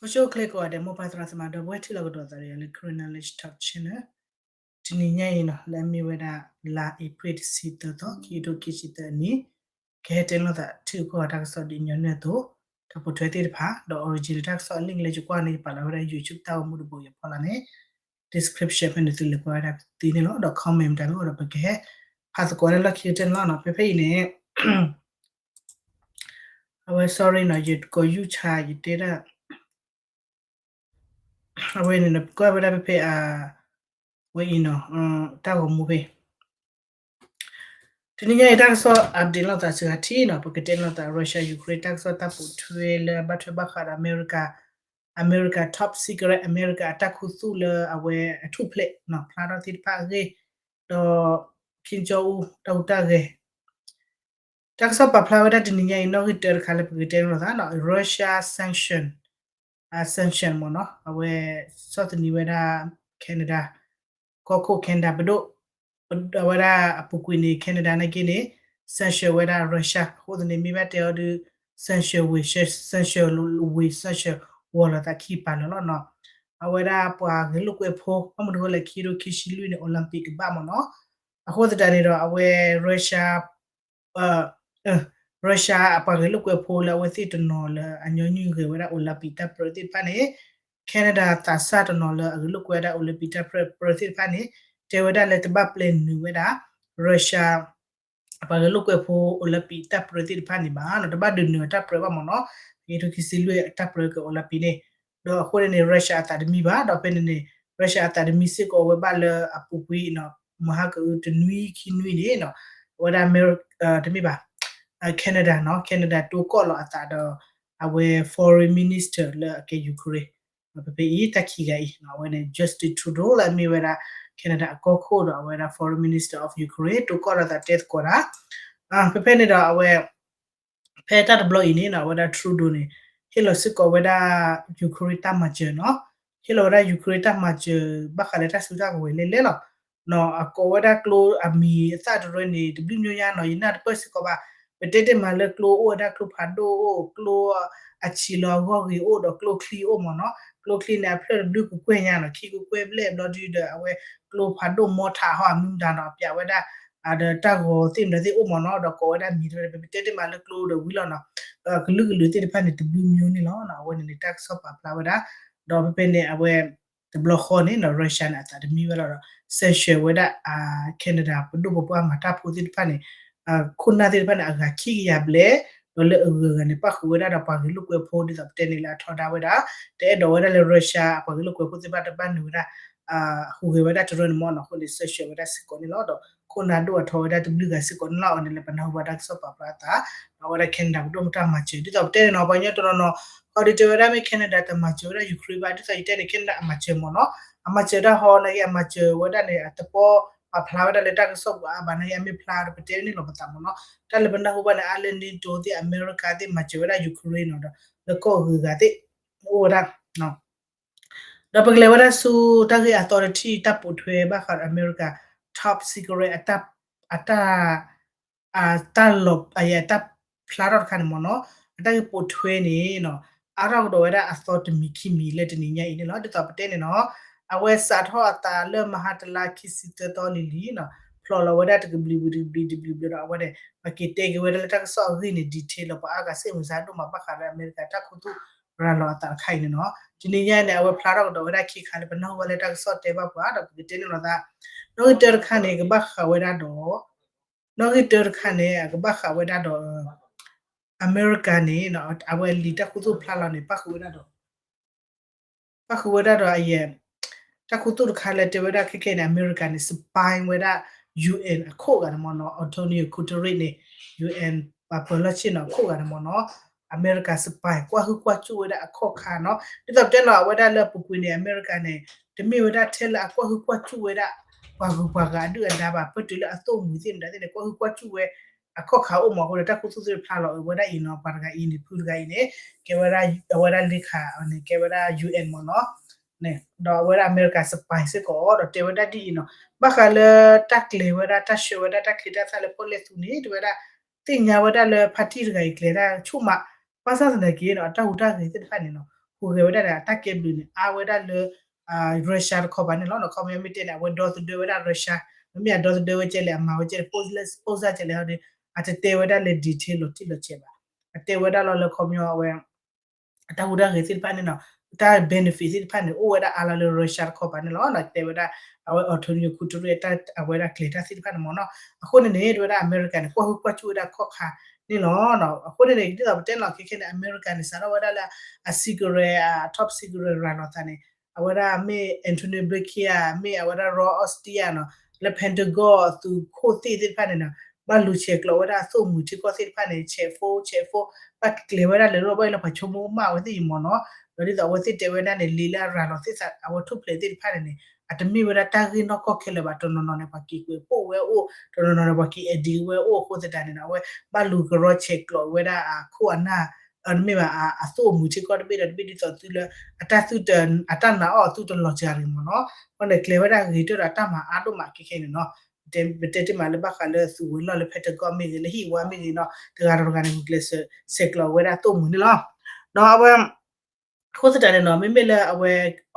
အိၣ်ဆူၣ်အိၣ်ချ့ကိးဂၤဒဲး မိၢ်ပၢ်သရၣ်သမါဒီပုၢ်ဝဲၢ် ထံၣ်လိာ်ကဒီးသးဒီးယၤလၢ Karen Knowledge Talk Channel တနံၤညါအံၤနီၤ လၢအမ့ၢ်ဝဲဒၣ် လါအ့ဖြ့ၣ်တဆံသၢသီ ခံကထိခံဆံသၢအနံၣ် ကဟဲတဲလိာ်သးထံၣ်အခိၣ်အတၢ်ကစီၣ်ဒ်ညီနုၢ်အသိး တၢ်ပိာ်ထွဲသ့ၣ်တဖၣ် ဒီး original တၢ်ကစီၣ်အ link လၢယကွၢ်န့ၣ် ယပာ်လီၤဝဲဒၣ် YouTube တၢ်ဂီၤမူတဘိယဖီလာ်န့ၣ် description ဖဲန့ၣ်သုလဲၤကွၢ်ဝဲဒၣ်သ့န့ၣ်လီၤ. ဒီး comment မတၤမ့ၢ်အိၣ်ဒီး ပကဟဲဖးသကိးလၢလီၢ်ခံကတၢၢ်န့ၣ်လီၤနီၤ. ဖဲဖဲအံၤန့ၣ် အဝဲ sorry နီၤ ယကိးယူၢ်ဆါ ယတဲဒၣ် အဝဲန့ၣ် ကွၢ်ဝဲဒၣ်ဖဲဖဲအ ဝဲအံၤနီၤ တၢ်ဂီၤမူဖဲ တနံၤညါအံၤ တၢ်ကစီၣ် update လိာ်သးစှၤထံနီၤ ပကတဲလိာ်သး Russia Ukraine တၢ်ကစီၣ်တၢ်ပိာ်ထွဲလၢအဘၣ်ထွဲဘၣ်ဃးဒီး အမဲရကၤ အမဲရကၤ top secret အမဲရကၤအတၢ်ခူသူၣ်လၢအဝဲအထူၣ်ဖျဲးနီၤ ဖျါထီၣ်သ့ၣ်တဖၣ်အဂ့ၢ် ဒီး Kim Jong Un တၢ်ဟူးတၢ်ဂဲၤ တၢ်ကစီၣ်ပာ်ဖျါဝဲဒၣ်တနံၤညါအံၤ နီၣ်ဂံၢ်တၢတခါလၢပကတဲလိာ်သးနီၤ Russia sanction အ sanction မ့ၢ်နီၤ အဝဲ ဆီၣ်သနံးဝဲဒၣ် Canada ကီၢ်ခိၣ် Canada ပဒိၣ် အဝဲဒၣ်အပူၤကွံာ်န့ၣ် Canada နာ်က့န့ၣ် sanction ဝဲဒၣ် Russia အဃိသတးန့ၣ် မ့ၢ်ဘၣ်တဲအီၤဒီး sanction ဝ့ၤ sanction ဝ့ၤ sanction ဝီၤလိာ်သးခံပာ်လီၤလီၤနီၤ အဝဲဒၣ်ပှၤဂဲၤလိာ်ကွဲဖိ ဘၣ်မနုၤအဃိလဲၣ်ခံကထိခံဆံလွံၢ်န့ၣ် Olympic ကဘၣ်မ့ၢ်နီၤ အဃိသတးန့ၣ်ဒီး အဝဲ Russia Russia အပှၤဂဲၤလိာ်ကွဲဖိလၢအဝဲသ့ၣ်တနီၤလၢအညီနုၢ်ဂဲၤဝဲဒၣ် Olympic တၢ်ပြၢသ့ၣ်တဖၣ်န့ၣ် Canada သးစၢ်တနီၤလၢအဂဲၤလိာ်ကွဲဝဲဒၣ် Olympic တၢ်ပြၢသ့ၣ်တဖၣ်န့ၣ် တဲဝဲဒၣ်လၢတဘၣ်ပျဲနုာ်ဝဲဒၣ် Russia အပှၤဂဲၤလိာ်ကွဲဖိ Olympic တၢ်ပြၢသ့ၣ်တဖၣ်န့ၣ်ဘၣ်နီၤ တဘၣ်ဒုးနုာ်အတၢ်ပြၢဘၣ်မ့ၢ်နီၤ ခံကထိခံဆံလွံၢ်အတၢ်ပြၢက့ၤ Olympic န့ၣ် ဒီးအဃိန့ၣ်န့ၣ် Russia အသးတမံဘၣ် ဒီးဖဲန့ၣ်န့ၣ် Russia အသးတမံစ့ၢ်ကီးအဝဲဘၣ်လၢအပူၤကွံာ်နီၤ မဟါကအုတနွံခံနွံန့ၣ်နီၤ အဝဲဒၣ် တမ့ၢ်ဘၣ် Canada နီၤ Canada တိကီၢ်လီၤအသးဒီး အဝဲ foreign minister လၢအကဲ Ukraine ဖဲဖဲအံၤ တၢ်ခံဂၤအံၤ အဝဲန့ၣ် Justin Trudeau လၢအမ့ၢ်ဝဲဒၣ် Canada အကီၢ်ခိၣ်ဒီးအဝဲဒၣ် foreign minister of Ukraine တိကီၢ်လီၤသးတဲသကိးတၢ် ဖဲဖဲန့ၣ်ဒီးအဝဲ ဖဲတၢ်တဘျီအံၤန့ၣ်နီၤ အဝဲဒၣ် Trudeau န့ၣ် ဟ့ၣ်လီၤစ့ၢ်ကီးဝဲဒၣ် Ukraine တၢ်မၤစၢၤနီၤ ဟ့ၣ်လီၤဝဲဒၣ် Ukraine တၢ်မၤစၢၤ ဘၣ်ဃးလၢတၢ်စုတၢ်ကဝဲၤလဲၣ်လဲၣ်လီၤ. နီၤ အကိးဝဲဒၣ်ကျိအမံၤအသၣ်တရၢန့ၣ် တဘျုးမျိုးညါနီၤ ယနၢ်တပၢၢ်စ့ၢ်ကီးဘၣ်. ပတဲတ့ၢ်မးလၢကျိအိၣ်ဝဲဒၣ်ကျိဖးဒိၣ်အိၣ် ကျိအဆံးလီၤအဂီၢ်ဂ့ၤအိၣ်ဒီးကျိချံအိၣ်မ့ၢ်နီၤ. ကျိချံန့ၣ် အဖျၢၣ်တဘျုးကကွဲၢ်ညါနီၤ ခံကကွဲၢ်ဘျဲၣ်ဘျီဒုဒီး အဝဲကျိဖးဒိၣ်မီထးဟီအမုၢ်မတၤနီၤ အပျးဝဲဒၣ် ဒီးတၢ်ဂီၤသ့ၣ်မတၤသ့ၣ်အိၣ်မ့ၢ်နီၤ ဒီးကိးဝဲဒၣ်မံၤတဖၣ်န့ၣ် ပတဲတ့ၢ်မးလၢကျိဒီးဝံၤလီၤနီၤ ကလုာ်ကလုာ်သ့ၣ်တဖၣ်န့ၣ် တဘျုးမျိုးန့ၣ်လီၤ. အဝဲန့ၣ်န့ၣ် တၢ်ကစီၣ်ပာ်ဖျါဝဲဒၣ် ဒီးဖဲဖဲန့ၣ် အဝဲ တဘျီဃီန့ၣ်နီၤ Russia န့ၣ် အသးတမံဝဲလီၤဒီး sanction ဝဲဒၣ် Canada ပဒိၣ်ပပှၢ်မၤတၢ်ဖိသ့ၣ်တဖၣ်န့ၣ် ခိၣ်နၢ်သ့ၣ်တဖၣ်န့ၣ် အဂၤခံကယၤဘျဲၣ် ဒီးလၢအဂုၤအဂၤန့ၣ် ပၣ်ဃုာ်ဝဲဒၣ်ဒီးပှၤဂဲၤလိာ်ကွဲဖိ ဒ်သိးပတဲန့ၣ်လၢအထီဒါဝဲဒၣ် တအဲၣ်ဒိးဝဲဒၣ်လၢ Russia အပှၤဂဲၤလိာ်ကွဲဖိသ့ၣ်တဖၣ်တဘၣ်နုာ်ဝဲဒၣ် ဟူးဂဲၤဝဲဒၣ်တရၢန့ၣ်မ့ၢ်နီၤ အဃိန့ၣ် sanction ဝဲဒၣ်စ့ၢ်ကီးန့ၣ်လီၤ. ဒီးခိၣ်နၢ်ဒိၣ်အထီဝဲဒၣ်တဘျုးဂၤစ့ၢ်ကီးန့ၣ်လီၤ. အဝဲန့ၣ်လၢပနၢ်ဟူဘၣ်တၢ်ကစီၣ်ပာ်ဖျါအသး ဒီးအဝဲဒၣ် Canada ပဒိၣ်မတၢ်မၤစၢၤ ဒ်သိးပတဲန့ၣ်နီၤ ပှၤကညီတနီၤနီၤ ခီဒုးတဲဝဲဒၣ်မ့ၢ် Canada တမၤစၢၤဝဲဒၣ် Ukraine ဘၣ် ဒ်သိးယတဲန့ၣ် Canada အမၤစၢၤမ့ၢ်နီၤ အမၤစၢၤတၢ်ဟီနာ်က့ အမၤစၢၤဝဲဒၣ်န့ၣ် အတပီပာ်ဖျါဝဲဒၣ်လၢတၢ်ကစီၣ်ပူၤအါဘၣ်နာ်က့ အမ့ၢ်ဖျါဒီးပတဲန့ၣ်လီၤပသးမ့ၢ်နီၤ တၢ်လၢပနၢ်ဟူဘၣ်န့ၣ် အါလၢ NATO သ့ၣ် အမဲရကၤသ့ၣ် မၤစၢၤဝဲဒၣ် Ukraine နီၤဒီး လၢကီၢ်ဂုၤဂၤသ့ၣ် အိၣ်ဝဲဒၣ် ဒီးပကလဲၤဝဲဒၣ်ဆူတၢ်ဂ့ၢ်အသီတထံၣ် တၢ်ပိာ်ထွဲဘၣ်ဃးဒီးအမဲရကၤ top secret အတၢ် အတၢ် အတၢ်လီၤ အတၢ်ဖျါထီၣ်တခါန့ၣ်မ့ၢ်နီၤ အတၢ်ဂ့ၢ်ပိာ်ထွဲန့ၣ်နီၤ အါထီၣ်ကဒီးဝဲဒၣ်အသီတမံၤခံမံၤလၢတနံၤညါအံၤန့ၣ်လီၤ. ဒ်သိးပတဲန့ၣ်နီၤ အဝဲစးထီၣ်အသးလၢမဟါတလါခံဆံသၢသီလံလံနီၤ ဖျိးလီၤဝဲဒၣ်တကဘျံးဝံၤတကဘျံးတဘျံးဘျီဒီး အဝဲန့ၣ် ပက့ၤတဲက့ၤဝဲဒၣ်လၢတၢ်ကစီၣ်အဂ့ၢ်န့ၣ် detail လီၤ ပှၤအါဂၤစ့ၣ်မုၢ်စါဒိၣ်မး ဘၣ်ဃးဒီးအမဲရကၤတၢ်ခူသူၣ်ရၤလီၤအသးတခါအံၤန့ၣ်နီၤ တနံၤညါန့ၣ် အဝဲဖျါထီၣ်ကဒီးဝဲဒၣ်ခံခါလၢပနၢ်ဟူဘၣ်လၢတၢ်ကစီၣ်တဲဘၣ်ပှၤဒီး ပကတဲန့ၣ်လီၤသး နီၣ်ဂံၢ်တၢတခါန့ၣ် ကဘၣ်ဃးဝဲဒၣ်ဒီး နီၣ်ဂံၢ်တၢတခါန့ၣ် အကဘၣ်ဃးဝဲဒၣ်ဒီး အမဲရကၤန့ၣ် အဝဲလံာ်တၢ်ခူသူၣ်ဖျါလီၤန့ၣ် ပၣ်ဃုာ်ဝဲဒၣ်ဒီး ပၣ်ဃုာ်ဝဲဒၣ်ဒီးအယဲၢ် တၢ်ခူသူၣ်တခါလၢတဲဝဲဒၣ်ခဲကဲန့ၣ် အမဲရကၤန့ၣ် spy ဝဲဒၣ် UN အခိၣ်ဂၤန့ၣ်မ့ၢ်နီၤ Antonio Guterres န့ၣ် UN ပှၤပၢၤလီၢ်ဆ့ၣ်နီၤအခိၣ်ဂၤန့ၣ်မ့ၢ်နီၤ အမဲရကၤ spy ကွၢ်ဟုၣ်ကွၢ်စူၣ်ဝဲဒၣ်အခီၣ်ခါနီၤ ဒ်သိးပတဲလီၤအဝဲဒၣ်လၢအပူၤကွံာ်န့ၣ် အမဲရကၤန့ၣ် တမ့ၢ်ဝဲဒၣ်ထဲလၢအကွၢ်ဟုၣ်ကွၢ်စူၣ်ဝဲဒၣ် ပှၤဂုၤပှၤဂၤအဒုၣ်အဒါဘၣ် ပၢၢ်တုၤလၢအသိၣ်မှံၤသ့ၣ်မတၤသ့ၣ်န့ၣ် ကွၢ်ဟုၣ်ကွၢ်စူၣ်ဝဲ အခီၣ်ခါအိၣ်မးအဃိဒီး တၢ်ခူသူၣ်သ့ၣ်ဖျါလီၤအဝဲဒၣ်အံၤနီၤ ပှၤတဂၤအံၤန့ၣ် ဖုတဂၤအံၤန့ၣ် ကဲဝဲဒၣ် အဝဲဒၣ်လ့ခါန့ၣ် ကဲဝဲဒၣ် UN မ့ၢ်နီၤ ဒီးအဝဲဒၣ်အမဲရကၤ spy စ့ၢ်ကီးဒီးတဲဝဲဒၣ်ဒ်အံၤနီၤ ဘၣ်ဃးလၢတၢ်ကျဲၤဝဲဒၣ် တၢ်ဆှၢဝဲဒၣ်တၢ်ချံတၢ်သၣ်လၢပီၣ်လဲၣ်သူန့ၣ် တဲဝဲဒၣ် သ့ၣ်ညါဝဲဒၣ်လၢ ဖါတံၢ်တဂၤအံၤကျဲၤတၢ်ဆူၣ်မး ဘၣ်ဆၣ်သနာ်က့နီၤ အတၢ်ဟူးတၢ်ဂဲၤသ့ၣ်တဖၣ်န့ၣ်နီၤ ဟူးဂဲၤဝဲဒၣ်န့ၣ် အတၢ်ကဲဘျုးန့ၣ် အါဝဲဒၣ်လၢ Russia တခီပၤန့ၣ်လီၤ. ခီပညီမ့ၢ်တဲန့ၣ် အဝဲဒီသဒၢဝဲဒၣ် Russia, မ့မ့ၢ်အဒီသဒၢဝဲကဲလဲၣ် အမၤဝဲကဲလဲၣ် ပိၣ်စၢ်ကဲလဲၣ်ဟီဒီး အတတဲဝဲဒၣ်လၢ detail လီၤတံၢ်လီၤဆဲးဘၣ်. အတဲဝဲဒၣ်လီၤလၢခီပညီအဝဲ အတၢ်ဟူးတၢ်ဂဲၤသ့ၣ်တဖၣ်န့ၣ်နီၤ, တၢ် benefit သ့ၣ်တဖၣ်န့ၣ် အိၣ်ဝဲဒၣ်အါလီၤလၢ Russia တခီပၤန့ၣ်လီၤ. တဲဝဲဒၣ် အဝဲ Antonio Guterres အဝဲဒၣ်ကျဲၤတၢ်သ့ၣ်တဖၣ်န့ၣ်မ့ၢ်နီၤ. အဃိန့ၣ်န့ၣ် တဲဝဲဒၣ်အမဲရကၤန့ၣ် ကွၢ်ဟုၣ်ကွၢ်စူၣ်ဝဲဒၣ်ခီၣ်ခါန့ၣ်လီၤ. အဃိန့ၣ်န့ၣ် ဒ်သိးပတဲလီၤခဲခဲန့ၣ် အမဲရကၤန့ၣ် စးထီၣ်ဝဲဒၣ်လၢ အ secret အ top secret ရၤလီၤသးန့ၣ် အဝဲဒၣ်မ့ၢ် Antony Blinken ဧါ, မ့ၢ်အဝဲဒၣ် Lloyd Austin ဧါနီၤ, လၢ Pentagon အသုးခိၣ်သ့ၣ်သ့ၣ်တဖၣ်န့ၣ်နီၤ ဘၣ်လူၤဆဲးကျိးဝဲဒၣ်အသိၣ်မှံၤထံကီၢ်သ့ၣ်တဖၣ်န့ၣ် ဆဲးဖိဆဲးဖိ ဘၣ်ကျဲၤဝဲဒၣ်လၢ လီၢ်ဘၣ်အံၤလၢပှၤဆိကမိၣ်မးဝဲသ့ၣ်အံၤမ့ၢ်နီၤ. ဒီးဒ်သိးအဝဲသ့ၣ်တဲဝဲဒၣ်န့ၣ် လံာ်လၢအရၤလီၤသ့ၣ်သး အဝဲထူၣ်ဖျဲးသ့ၣ်တဖၣ်န့ၣ်န့ၣ် အတမ့ၢ်ဝဲဒၣ်တၢ်ဂ့ၢ်နီၢ်ကီၢ်ခဲလၢာ်ဘၣ်. တနီၤနီၤန့ၣ် ပှၤက့ၤကွဲးပိာ်ဝဲအိၣ်, တနီၤနီၤန့ၣ် ပှၤက့ၤ edit ဝဲအိၣ်အဃိသတးန့ၣ်နီၤ အဝဲဘၣ်လူၤကရီဆဲးကျိးဝဲဒၣ်အခိၣ်အနၢ် မ့ၢ်ဘၣ် အသိၣ်အမှံၤထံကီၢ်တဘ့ၣ်ဒီးတဘ့ၣ်ဒ်သိးသုလၢ အတၢ်နာ်အီၤသုတလီၤစှၤတဂ့ၤမ့ၢ်နီၤ. အဃိန့ၣ် ကျဲၤဝဲဒၣ်ဂ့ၤတၢၢ်ဒီးတၢ်မၤအါဒိၣ်မးခဲခဲန့ၣ်နီၤ. ပတဲတ့ၢ်မးလၢဘၣ်ဃးလၢသုးဝဲၤလီၢ်လၢ Pentagon မ့ၢ်ဂ့ၤ လၢဟံၣ်ဝါမ့ၢ်ဂ့ၤနီၤ တဂၤဒီးတဂၤန့ၣ် ဂုာ်ကျဲးစၢးဆဲးကျိးဝဲဒၣ်သိၣ်မှံၤန့ၣ်လီၤ. ဒီးအဝဲ အဃိသတးန့ၣ်နီၤ မ့မ့ၢ်လၢအဝဲ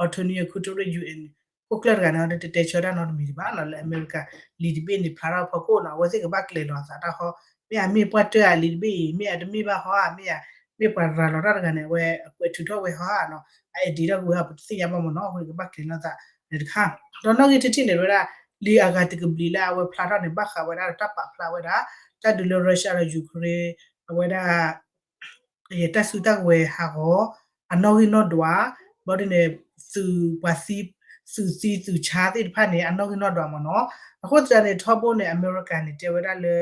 Antonio Guterres U N ခိၣ်ကျၢၢ်တဂၤန့ၣ် တတဲဆၢတၢ်နီတမံၤဘၣ်နီၤ လၢအမဲရကၤလံာ်တဘ့ၣ်န့ၣ် ဖျါထီၣ်ဖီခိၣ်နီၤ အဝဲသ့ၣ်ကဘၣ်ကျဲၤလီၤအသးတၢ်ဟီ မ့ၢ်အမ့ၢ်ပှၢ်တၢၢ်ဧါ လံာ်တဘ့ၣ်အံၤ မ့ၢ်အတမ့ၢ်ဘၣ်ဟီဧါ မ့ၢ်ဧါ မ့ၢ်ပှၤရၤလီၤတၢ်တဂၤန့ၣ် အဝဲအကွဲးထုးထီၣ်ဝဲဟီဧါနီၤ အ edit ထီၣ်ဝဲဟီ ပတသ့ၣ်ညါဘၣ်မ့ၢ်နီၤ အဃိန့ၣ် ကဘၣ်ကျဲၤလီၤသးန့ၣ်တခါ ဒီးနီၣ်ဂံၢ်တထံၣ်န့ၣ် တဲဝဲဒၣ် လံာ်အဂၤတကဘျံးလၢအဝဲဖျါထီၣ်န့ၣ် ဘၣ်ဃးဝဲဒၣ်တၢ်ပာ်ဖျါဝဲဒၣ် တၢ်ဒုးလၢ Russia ဒီး Ukraine အဝဲဒၣ် ယတၢ်စုတၢ်ကဝဲၤဟးဂီၤ အနီၣ်ဂံၢ်နီၣ်ဒွး ဘၣ်ဒ်န့ၣ် သုးပှၤသံ သုးသံသုးဆါသ့ၣ်တဖၣ်န့ၣ် အနီၣ်ဂံၢ်နီၣ်ဒွးမ့ၢ်နီၤ. အဃိသတးန့ၣ် ထီဘိန့ၣ် အမဲရကၤန့ၣ် တဲဝဲဒၣ်လၢ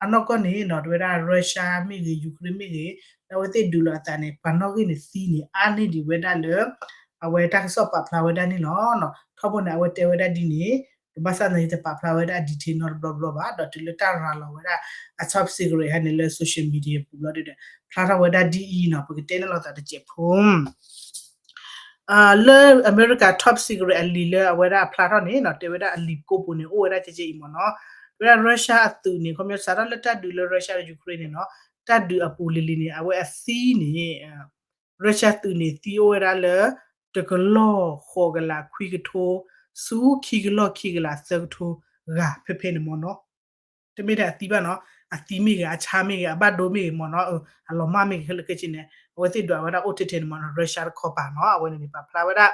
အနီၢ်ကီၢ်န့ၣ်နီၤ တဲဝဲဒၣ် Russia မ့ၢ်ဂ့ၤ Ukraine မ့ၢ်ဂ့ၤ လၢအဝဲသ့ၣ်ဒုးလိာ်အသးန့ၣ် ပှၤနီၣ်ဂံၢ်န့ၣ်သံန့ၣ် အါန့ၢ်ဒံးဝဲဒၣ်လၢ အဝဲတၢ်ကစီၣ်ပာ်ဖျါဝဲဒၣ်န့ၣ်လီၤ. ထီဘိန့ၣ် အဝဲတဲဝဲဒၣ်ဒ်န့ၣ် ဘၣ်ဆၣ်သနာ်က့ တပာ်ဖျါဝဲဒၣ် detail နီတဘျီဘျီဘၣ် ဒီးတုၤလၢတၢ်ရၤလီၤဝဲဒၣ် အ top secret ဟဲန့ၣ်လၢ social media ပူၤဘျီဒီး ဖျါထီၣ်ဝဲဒၣ်ဒ်အံၤနီၤ ပကတဲန့ၣ်လိာ်သးတစဲးဖိ လၢအမဲရကၤ top secret အလံာ်လၢအဝဲဒၣ်အဖျါထီၣ်န့ၣ်နီၤ တဲဝဲဒၣ်အလံာ်ကိးပူၤန့ၣ် အိၣ်ဝဲဒၣ်ကဲကဲအံၤမ့ၢ်နီၤ. တဲဝဲဒၣ် Russia အသုးန့ၣ် ခီပညီစးထီၣ်လၢတၢ်ဒုးလၢ Russia ဒီး Ukraine န့ၣ်နီၤ တၢ်ဒုးအပူၤလံၤလံၤန့ၣ် အဝဲအသံန့ၣ် Russia သုးန့ၣ်သံအိၣ်ဝဲဒၣ်လၢ တကလီၢ်ဃိးကလးခွံကထိ ဆူခံကလီၢ်ခံကလးသၢကထိဂၤဖဲဖဲန့ၣ်မ့ၢ်နီၤ. တမ့ၢ်ဒၣ်အသံဘၣ်နီၤ အသံမ့ၢ်ဂ့ၤ အဆါမ့ၢ်ဂ့ၤ အဘၣ်ဒိမ့ၢ်ဂ့ၤမ့ၢ်နီၤ အလီၤမၢ်မ့ၢ်ဂ့ၤ ခဲလၢာ်ခဲဆ့န့ၣ် အဝဲသ့ၣ်ဒွးဝဲဒၣ်အိၣ်ထဲထဲန့ၣ်မ့ၢ်နီၤ Russia တခီပၤနီၤ အဝဲန့ၣ်န့ၣ် ပာ်ဖျါဝဲဒၣ်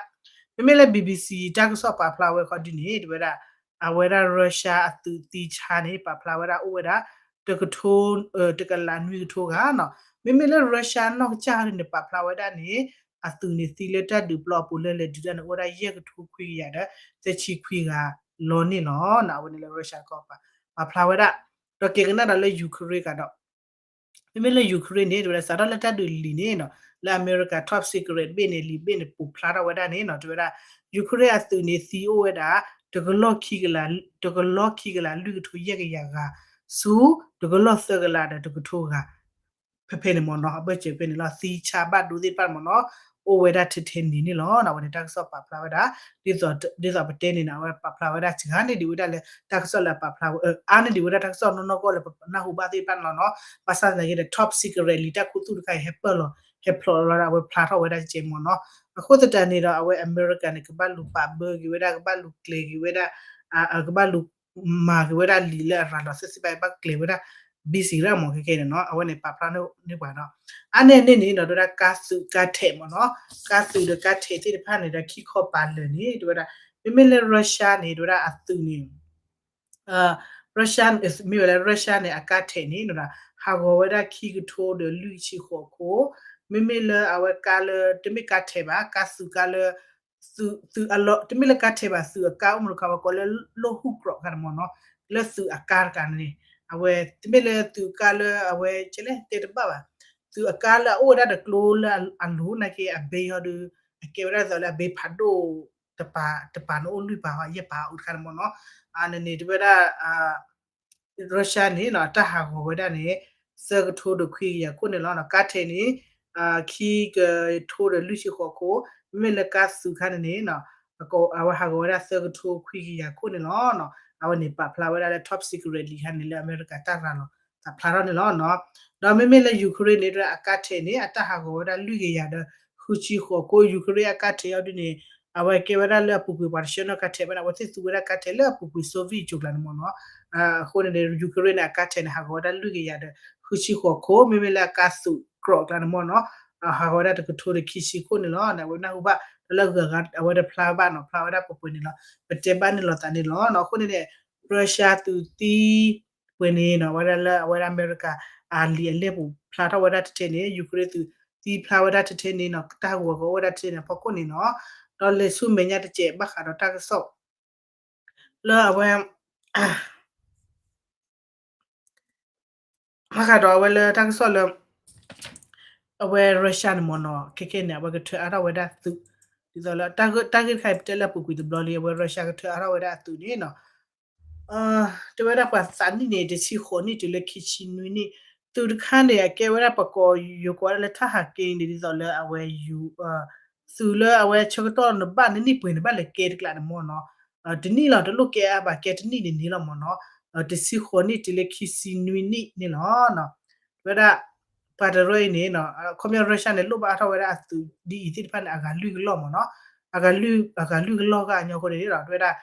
မ့မ့ၢ်လၢ BBC တၢ်ကစီၣ်ပာ်ဖျါဝဲခီဒ်န့ၣ် တဲဝဲဒၣ် အဝဲဒၣ် Russia အသုးသံဆါန့ၣ် ပာ်ဖျါဝဲဒၣ်အိၣ်ဝဲဒၣ် တကထိ တကလးနွံကထိဂၤနီၤ. မ့မ့ၢ်လၢ Russia နီၢ်ကစၢ်န့ၣ် ပာ်ဖျါဝဲဒၣ်န့ၣ် အသုးန့ၣ်သံလၢတၢ်ဒုးပျီအပူၤလၢလဲၤဒုးတၢ်န့ၣ် အိၣ်ဝဲဒၣ်ယဲၢ်ကထိခွံကယၤဒီး သၢဆံခွံဂၤလီၤန့ၣ်လီၤ. အဝဲန့ၣ်လၢ Russia တခီပၤ ပာ်ဖျါဝဲဒၣ် ဒီးက့ၤကနၣ်ဒီးလၢ Ukraine ကဒီး မ့မ့ၢ်လၢ Ukraine န့ၣ် တဲဝဲဒၣ် စးထီၣ်လၢတၢ်ဒုးလံာ်န့ၣ်နီၤ လၢအမဲရကၤ top secret တဘ့ၣ်န့ၣ် လံာ်တဘ့ၣ်န့ၣ် ပူၤဖျါထီၣ်ဝဲဒၣ်န့ၣ်နီၤ တဲဝဲဒၣ် Ukraine အသုးန့ၣ်သံအိၣ်ဝဲဒၣ် တကလီၢ်ခံကလး တကလီၢ်ခံကလးလွံၢ်ကထိယဲၢ်ကယၤဂၤ ဆူ တကလီၢ်သၢကလးဒီးတကထိဂၤ ဖဲဖဲန့ၣ်မ့ၢ်နီၤ အဘၢၣ်စၢၤဖဲန့ၣ်လီၤ သံဆါဘၣ်ဒိသ့ၣ်တဖၣ်မ့ၢ်နီၤ အိၣ်ဝဲဒၣ်ထဲထဲန့ၣ်န့ၣ်လီၤ. အဝဲန့ၣ်တၢ်ကစီၣ်ပာ်ဖျါဝဲဒၣ် ဒ်သိးပတဲန့ၣ်နီၤ အဝဲပာ်ဖျါဝဲဒၣ်စှၤန့ၢ်ဒံးဝဲဒၣ်လၢတၢ်ကစီၣ်လၢအပာ်ဖျါဝဲ အါန့ၢ်ဒံးဝဲဒၣ်တၢ်ကစီၣ်နီၢ်နီၢ်ကီၢ်လၢပနၢ်ဟူဘၣ်သ့ၣ်တဖၣ်န့ၣ်လီၤနီၤ. ဘၣ်ဆၣ်သနာ်က့ဒီး top secret လံာ်တၢ်ခူသူၣ်တခါအံၤ ဟဲပၢၢ်လီၤ ဟဲဖျိးလီၤဒီး အဝဲဖျါထီၣ်ဝဲဒၣ်ကဲကဲမ့ၢ်နီၤ. အဃိသတးန့ၣ်ဒီး အဝဲအမဲရကၤန့ၣ် ကဘၣ်လူၤပာ်ဘၢက့ၤဝဲဒၣ် ကဘၣ်လူၤကျဲၤက့ၤဝဲဒၣ် ကဘၣ်လူၤမၤက့ၤဝဲဒၣ်လံာ်လၢအရၤလီၤသ့ၣ်သ့ၣ်တဖၣ် ဘၣ်ကျဲၤဝဲဒၣ် busy ဒၣ်မ့ၢ်ခဲကဲန့ၣ်နီၤ အဝဲန့ၣ်ပာ်ဖျါန့ၢ်ပှၤဒီး အါန့ၢ်န့ၣ်န့ၣ်နီၤ တဲဝဲဒၣ်ကါသုးကါထဲးမ့ၢ်နီၤ ကါသုးဒီးကါထဲးသ့ၣ်တဖၣ်န့ၣ်ဒီး ခံခီပၤလၢာ်န့ၣ် တဲဝဲဒၣ် မ့မ့ၢ်လၢ Russia န့ၣ် တဲဝဲဒၣ်အသုးန့ၣ် Russia မ့ၢ်ဝဲလၢ Russia န့ၣ် အကါထဲးန့ၣ် တဲဝဲဒၣ် ဟးဂီၤဝဲဒၣ်ခံကထိဒီးလွံၢ်ဆံဃိးခိၣ် မ့မ့ၢ်လၢအဝဲကါလၢ တမ့ၢ်ကါထဲးဘၣ် ကါသုးကါလၢ သုး သုးအလီၢ် တမ့ၢ်လၢကါထဲးဘၣ် သုးအကါအိၣ်မနုၤခါ ပှၤကိးလၢ လိၣ်ဟူၣ်ကြီးခါန့ၣ်မ့ၢ်နီၤ လၢသုးအကါတကးန့ၣ် အဝဲ တမ့ၢ်လၢသုးကါလၢအဝဲ ကဲလဲၣ် တဲတဘၣ်ဘၣ် သုးအကါလၢအအိၣ်ဝဲဒၣ်တကျိလၢအလိၤနာ်က့ အဘ့ဟီဒီး အကဲဝဲဒၣ်သိးလၢအဘ့ဖးဒိၣ်တပၤ တပၤန့ၣ်အိၣ်လွံၢ်ပၤဟီ ယဲၢ်ပၤအိၣ်တခါန့ၣ်မ့ၢ်နီၤ အန့ၣ်န့ၣ် တဝဲဒၣ် Russia န့ၣ်နီၤ အတၢ်ဟးဂီၤဝဲဒၣ်န့ၣ် သၢကထိဒီးခွံကယၤခိၣ်န့ၣ်လီၤ. ကါထဲးန့ၣ် ခံကထိဒီးလွံၢ်ဆံဃိးခိၣ်, မ့မ့ၢ်လၢကါသုးခါန့ၣ်န့ၣ် အဝဲဟးဂီၤဝဲဒၣ်သၢကထိခွံကယၤခိၣ်န့ၣ်လီၤ. အဝဲန့ၣ်ပာ်ဖျါဝဲဒၣ်လၢ top secret လံာ်ခါန့ၣ် လၢအမဲရကၤတၢ်ရၤလီၤသးဖျါထီၣ်န့ၣ်လီၤ. ဒီးမ့မ့ၢ်လၢ Ukraine န့ၣ် အကါထဲးန့ၣ် အတၢ်ဟးဂီၤဝဲဒၣ်လွံၢ်ကယၤဒီး ဃုဆံဃိးခိၣ် Ukraine အကါထဲးအီၤဒ်န့ၣ် အဝဲကဲဝဲဒၣ်လၢအပူၤကွံာ်ပှၤတဆှၢနီၣ်ကါထဲးဘၣ်န့ၣ် အဝဲသ့ၣ်သူဝဲဒၣ်ကါထဲးလၢအပူၤကွံာ် Soviet ကၠိၤကျါန့ၣ်မ့ၢ်နီၤ. အဃိန့ၣ် Ukraine န့ၣ် အကါထဲးန့ၣ် ဟးဂီၤဝဲဒၣ်လွံၢ်ကယၤဒီး ဃုဆံဃိးခိၣ် မ့မ့ၢ်လၢအကါသူးကြီးကျါန့ၣ်မ့ၢ်နီၤ ဟးဂီၤဝဲဒၣ်တကထိဒီးခံဆံခိၣ်န့ၣ်လီၤ. အဝဲနၢ်ဟူဘၣ် တၢ်လၢအဂၤအဝဲတဖျါဘၣ်နီၤ ဖျါဝဲဒၣ်ပှဲၤပှဲၤန့ၣ်လီၤ. ပတဲဘၣ်န့ၣ်လီၤသးန့ၣ်လီၤ. အဃိန့ၣ်န့ၣ် Russia သုးသံ ပှဲၤန့ၣ်နီၤ ဝဲဒၣ်လၢအဝဲဒၣ်အမဲရကၤ အလံာ်အလဲၢ်ပူၤဖျါထီၣ်ဝဲဒၣ်တထဲန့ၣ် Ukraine သုးသံဖျါဝဲဒၣ်တထဲန့ၣ်နီၤ တၢ်ဂီၤကအိၣ်ဝဲဒၣ်တထဲန့ၣ်အဖီခိၣ်န့ၣ်နီၤ. ဒီးလဲၤဆူမဲာ်ညါတစဲးဘၣ်ဃးဒီးတၢ်ကစီၣ် လၢအဝဲ ဘၣ်ဃးဒီးအဝဲလၢတၢ်ကစီၣ်လၢ အဝဲ Russia န့ၣ်မ့ၢ်နီၤ ခဲခဲန့ၣ် အဝဲကထၢအါထီၣ်ဝဲဒၣ်သုး ဒ်သိးလၢ တၢ်ဂ့ၢ်တခါအံၤပတဲလၢအပူၤကွံာ်တဘျီလံ အဝဲ Russia ကထၢအါထီၣ်ဝဲဒၣ်အသုးန့ၣ်နီၤ တဲဝဲဒၣ်ပှၤသးနံၣ်န့ၣ် တဆံဃိးနံၣ်တုၤလၢခံဆံနွံနံၣ် သုးတခါန့ၣ် အကဲဝဲဒၣ်ပှၤကိးယိၤကိးဝဲဒၣ်လၢ Taurus န့ၣ် ဒ်သိးလၢအဝဲ သုးလၢအဝဲဆၢကတီၢ်နဘၣ်နနံၣ်ပှဲၤန့ၣ် ဘၣ်လဲၤကဲတကျးန့ၣ်မ့ၢ်နီၤ တနံၣ်လီၤ တလိၣ်ကဲအါဘၣ် ကဲတနံၣ်န့ၣ်န့ၣ်လီၤမ့ၢ်နီၤ တဆံဃိးနံၣ်တုၤလၢခံဆံနွံနံၣ်န့ၣ်လီၤ. ဝဲဒၣ် ပှၤတရၢအံၤန့ၣ် ခီပညီ Russia န့ၣ် လိၣ်ဘၣ်အါထီၣ်ဝဲဒၣ်အသုးဒ်အံၤသ့ၣ်တဖၣ်န့ၣ် အဂၤလွံၢ်ကလီၢ်မ့ၢ်နီၤ အဂၤလွံၢ် အဂၤလွံၢ်ကလီၢ်ဂၤအညီအဃိန့ၣ်ဒီး ဝဲဒၣ်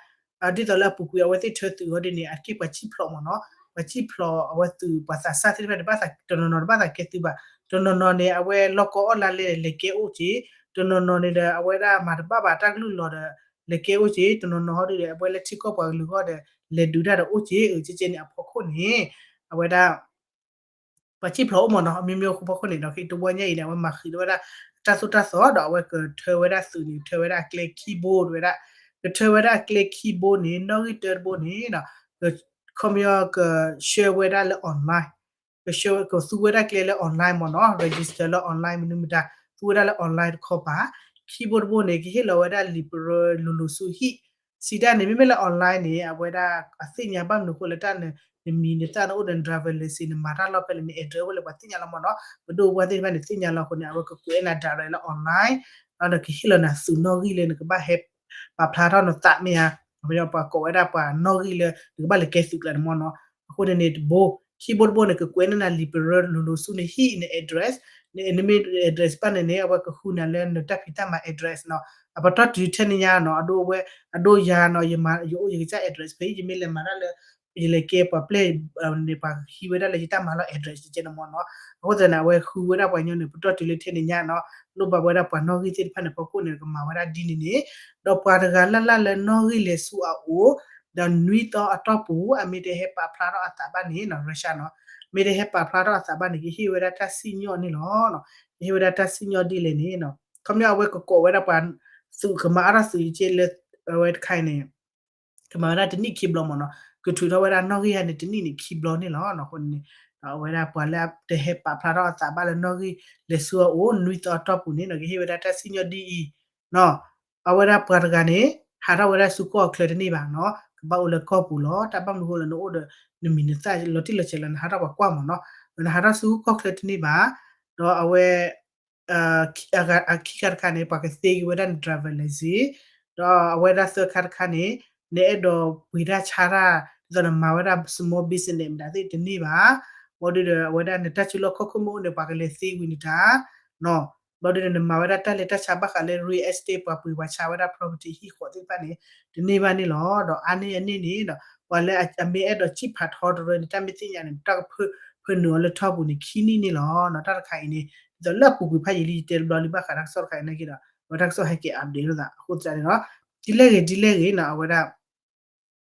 ဒ်သိးလၢအပူၤကွံာ်အဝဲသ့ၣ်ထၢသုးအီၤဒ်န့ၣ် အက့ၢ်ပှၤစံၣ်ဖျိးမ့ၢ်နီၤ ပှၤစံၣ်ဖျိးအဝဲသုးပှၤသးစၢ်သ့ၣ်တဖၣ်န့ၣ် ဘၣ်သးတနီၤနီၤတဘၣ်သးကဲသုးဘၣ် တနီၤနီၤန့ၣ် အဝဲလီၢ်ကီအီၣ်လါလဲ လဲၤကဲအိၣ်က့ၤ တနီၤနီၤန့ၣ်ဒီး အဝဲဒၣ်မၤတဘၣ်ဘၣ်တၢ်ကလုၢ်လီၤဒီး လဲၤကဲအိၣ်က့ၤ တနီၤနီၤဟီဒ်ဒီး အဝဲလၢထံကီၢ်ပှၤကလုာ်ဂီၢ်ဒီး လဲၤဒုးတၢ်ဒီးအိၣ်က့ၤ အကကဲန့ၣ်အဖီခိၣ်န့ၣ် အဝဲဒၣ် ပှၤစံၣ်ဖျိးအိၣ်မ့ၢ်နီၤ အမျိုးမျိုးအဖီခိၣ်န့ၣ်ဒီး တဝီညါအံၤန့ၣ် အဝဲမၤဃံးလီၤဝဲဒၣ် တၢ်သိၣ်တၢ်သီဒီး အဝဲကထၢဝဲဒၣ်သုးန့ၣ် ကထၢဝဲဒၣ်အကျဲခံဘိဝဲဒၣ် ကထၢဝဲဒၣ်အကျဲခံဘိန့ၣ် နီၣ်ဂံၢ်တၢတဘိန့ၣ် ခီပညီကဆှၢဝဲဒၣ်လၢ online ကဆှၢကသူဝဲဒၣ်ကျဲလၢ online မ့ၢ်နီၤ register လၢ online မနုၤမတၤ သူဝဲဒၣ်လၢ online တခီပၤ ခံဘိတဘိန့ၣ် ကဟ့ၣ်လီၤဝဲဒၣ်လံာ်ပရၢလိၤလိၤဆူဟံၣ် စံးတၢ်န့ၣ် မ့မ့ၢ်လၢ online န့ၣ် အဝဲဒၣ်အသ့ၣ်ညါဘၣ်မနုၤအဃိလၢတၢ်နမံၤနသၣ်နအိၣ်ဒီး driver license နမၤတၢ်လီၢ်ဖဲလဲၣ် န address အိၣ်ဖဲလဲၣ် ပှၤသ့ၣ်ညါလီၤမ့ၢ်နီၤ ပဒိၣ်ပှၢ်သ့ၣ်တဖၣ်န့ၣ် သ့ၣ်ညါလီၤအဃိန့ၣ် အဝဲကကွဲးနၤ direct လၢ online ဒီးကဟ့ၣ်လီၤနၤသုးနီၣ်ဂံၢ်လၢနကဘၣ်ဟဲပာ်ဖျါထီၣ်နသးမ့ၢ်ဧါ ပှၤကိးဝဲဒၣ်ပှၤနီၣ်ဂံၢ်လၢနကဘၣ်လဲၤကဲသုးကျါန့ၣ်မ့ၢ်နီၤ အဃိန့ၣ်န့ၣ်တဘိ ခံဘိတဘိန့ၣ် ကကွဲးန့ၢ်နၤလံာ်ပရၢလိၤလိၤဆူနဟံၣ်န address နမ့ၢ် address ဘၣ်န့ၣ်န့ၣ် အဝဲကဃုနၤလၢနတၢ်ဖံးတၢ်မၤ address နီၤ အပတီၢ်တုၤထဲန့ၣ်ညါနီၤ အဒိဝဲ အဒိယၤနီၤ ယမၤ ယအိၣ်ယကစၢ် address ဖဲယမ့ၢ်လဲၤမၤတၢ်လၢ ယလဲၤကဲပှၤပျဲၢ်န့ၣ် ပှၤကဟံးဝဲဒၣ်လၢယတၢ်မၤလီၢ် address ကဲန့ၣ်မ့ၢ်နီၤ အဃိသတးန့ၣ် အဝဲဃုဝဲဒၣ်ပှၤညီန့ၣ် ပတီၢ်တုၤလၢထဲန့ၣ်ညါနီၤ လိၣ်ဘၣ်ဝဲဒၣ်ပှၤနီၣ်ဂံၢ်သ့ၣ်တဖၣ်န့ၣ် ဖီခိၣ်န့ၣ် ကမၤဝဲဒၣ်ဒ်န့ၣ်န့ၣ် ဒီးပှၤတဂၤလၢ်လၢ်လၢနီၣ်ဂံၢ်လဲၤဆူအအိၣ် ဒီးနွံသီအတီၢ်ပူၤ အမ့ၢ်တဟဲပာ်ဖျါထီၣ်အသးဘၣ်န့ၣ်နီၤ Russia နီၤ မ့ၢ်တဟဲပာ်ဖျါထီၣ်အသးဘၣ်န့ၣ် ကဟ့ၣ်ဝဲဒၣ်တၢ်စံၣ်ညီၣ်န့ၣ်လီၤ ကဟ့ၣ်ဝဲဒၣ်တၢ်စံၣ်ညီၣ်ဒ်လဲၣ်န့ၣ်နီၤ ခီပညီအဝဲကကိးဝဲဒၣ်ပှၤ သုးကမၤအါထီၣ်သုးက့လၢ အဝဲတခါအံၤန့ၣ် ကမၤဝဲဒၣ်တနံၣ်ခံဘျီမ့ၢ်နီၤ ကထုးထီၣ်ဝဲဒၣ်နီၣ်ဂံၢ်ဟဲန့ၣ် တနံၣ်န့ၣ်ခံဘျီန့ၣ်လီၤ. အဃိန့ၣ် အဝဲဒၣ်ပှၤလၢတဟဲပာ်ဖျါထီၣ်အသးဘၣ်လၢနီၣ်ဂံၢ်လဲၤဆူအအိၣ် နွံသီအတီၢ်ပူၤန့ၣ်နီၤ ကဟ့ၣ်ဝဲဒၣ်တၢ်စံၣ်ညီၣ်ဒ်အံၤ အဝဲဒၣ်ပှၤတဂၤန့ၣ် ဟးထီၣ်ဝဲဒၣ်ဆူကီၢ်ချၢတန့ၢ်ဘၣ်နီၤ ကဘၣ်အိၣ်လၢကီၢ်ပူၤလီၤ. တၢ်ဘၣ်မနုၤအဃိလၢနအိၣ်ဒီး နမံၤနသၣ်လီၤတံၢ်လီၤဆဲးလီၤ နဟးထီၣ်ပှၤကွၢ်မ့ၢ်နီၤ နဟးထီၣ်ဆူကီၢ်ချၢတန့ၢ်ဘၣ် ဒီးအဝဲ အခံခါတခါန့ၣ် ပှၤကသ့က့ၤဝဲဒၣ်န driver license ဒီးအဝဲဒၣ်သၢခါတခါန့ၣ် နအဲၣ်ဒိးပှ့ၤတၢ်ဆါတၢ် ဒ်သိးနမၤဝဲဒၣ် small business မတၤသ့ၣ်တန့ၢ်ဘၣ် ဘၣ်ဒီးအဝဲဒၣ်နတၢ်စုလီၢ်ခီၣ်ခိၣ်မ့ၢ်အိၣ်န့ၣ် ပှၤကလဲၤသ့ဝံၤနတၢ် ဘၣ်ဒီးနမၤဝဲဒၣ်တၢ်လဲၤတၢ်ဆါဘၣ်ဃးလၢ real estate ပှၤပှ့ၤပှၤဆါဝဲဒၣ် property ဟံၣ်ဃီသ့ၣ်တဖၣ်န့ၣ် တန့ၢ်ဘၣ်န့ၣ်လီၤ. ဒီးအါန့ၢ်အန့ၣ်န့ၣ်ဒီး ပှၤလၢအမ့ၢ်အဲၣ်ဒိးစံၣ်ဖးထီတရၢန့ၣ် တၢ်မ့ၢ်သ့ၣ်ညါန့ၣ် တၢ်ကဖၢနုာ်အီၤလၢထီပူၤန့ၣ် ခံနံၣ်န့ၣ်လီၤ. တၢ်တခါအံၤန့ၣ် ဒ်သိးလၢအပူၤကွံာ်ဖးယံာ်လံ ယတဲတဘျီလံဘၣ်ဃးတၢ်ကစီၣ်တခါအံၤနာ်က့ဒီး အဝဲတၢ်ကစီၣ်ဟဲက့ၤ update လိာ်သး အဃိသတးန့ၣ်ဒီး ဒ်လဲၣ်ဂ့ၤ ဒ်လဲၣ်ဂ့ၤနီၤ အဝဲဒၣ်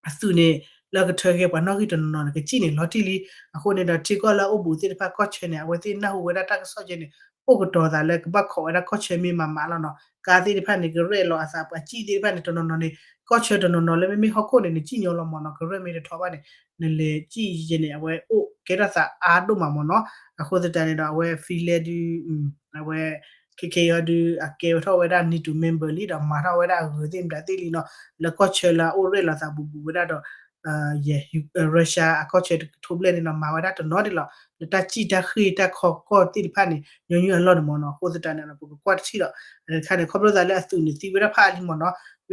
အသုးန့ၣ် လၢကထၢက့ၤပှၤနီၣ်ဂံၢ်တနီၤနီၤန့ၣ် ကစံၣ်န့ၣ် လီၤတံၢ်လံ. အဃိန့ၣ်ဒီး ထံကီၢ်လၢအအိၣ်ဘူးသ့ၣ်တဖၣ် ကီၢ်ဆၢန့ၣ် အဝဲသ့ၣ်နၢ်ဟူဝဲဒၣ်တၢ်ကစီၣ်ကဲန့ၣ် အိၣ်ကတီၤသးလၢကဘၣ်ခိးဝဲဒၣ်ကီၢ်ဆၢမ့ၢ်မးမးလီၤနီၤ. ကါသ့ၣ်တဖၣ်န့ၣ် ကရဲၣ်လီၤအသး ပှၤစံၣ်သ့ၣ်တဖၣ်န့ၣ် တနီၤနီၤန့ၣ် ကီၢ်ဆၢတနီၤနီၤလၢမ့မ့ၢ်ဟီၣ်ခိၣ်န့ၣ် နစံၣ်ညီလီၤမ့ၢ်နီၤ ကရဲၣ်မ့ၢ်တထီဘၣ်န့ၣ် နလဲၤစံၣ်ယဲန့ၣ် အဝဲအိၣ်ကဲထီၣ်သးအါဒိၣ်မးမ့ၢ်နီၤ. အဃိသတးန့ၣ်ဒီး အဝဲ Finland ဒုး အဝဲ ခဲခဲအံၤဒုး အကဲထီၣ်ဝဲဒၣ် NATO member လံဒီး မၤထီၣ်ဝဲဒၣ်အဂၢၤသ့ၣ်မတၤသ့ၣ်လံနီၤ လၢကီၢ်ဆၢလၢအအိၣ်ရဲၣ်လီၤသးဘူးဘူးဝဲဒၣ်ဒီး ယဲ Russia အကီၢ်ဆၢတကထိဘျဲၣ်န့ၣ်နီၤ မၤဝဲဒၣ်တနီၤဒံးလီၤ. လၢတၢ်စံၣ်တၢ်ဃ့ၢ်တၢ်ခီကီၢ်သ့ၣ်တဖၣ်န့ၣ် ညီနုၢ်အလီၢ်န့ၣ်မ့ၢ်နီၤ. အဃိသတးန့ၣ်ဒီး ပကကွၢ်တထံၣ်ဒီး တခါန့ၣ် ခီဖျိသးလၢအသုးန့ၣ်သံဝဲဒၣ်ဖးအါလံမ့ၢ်နီၤ.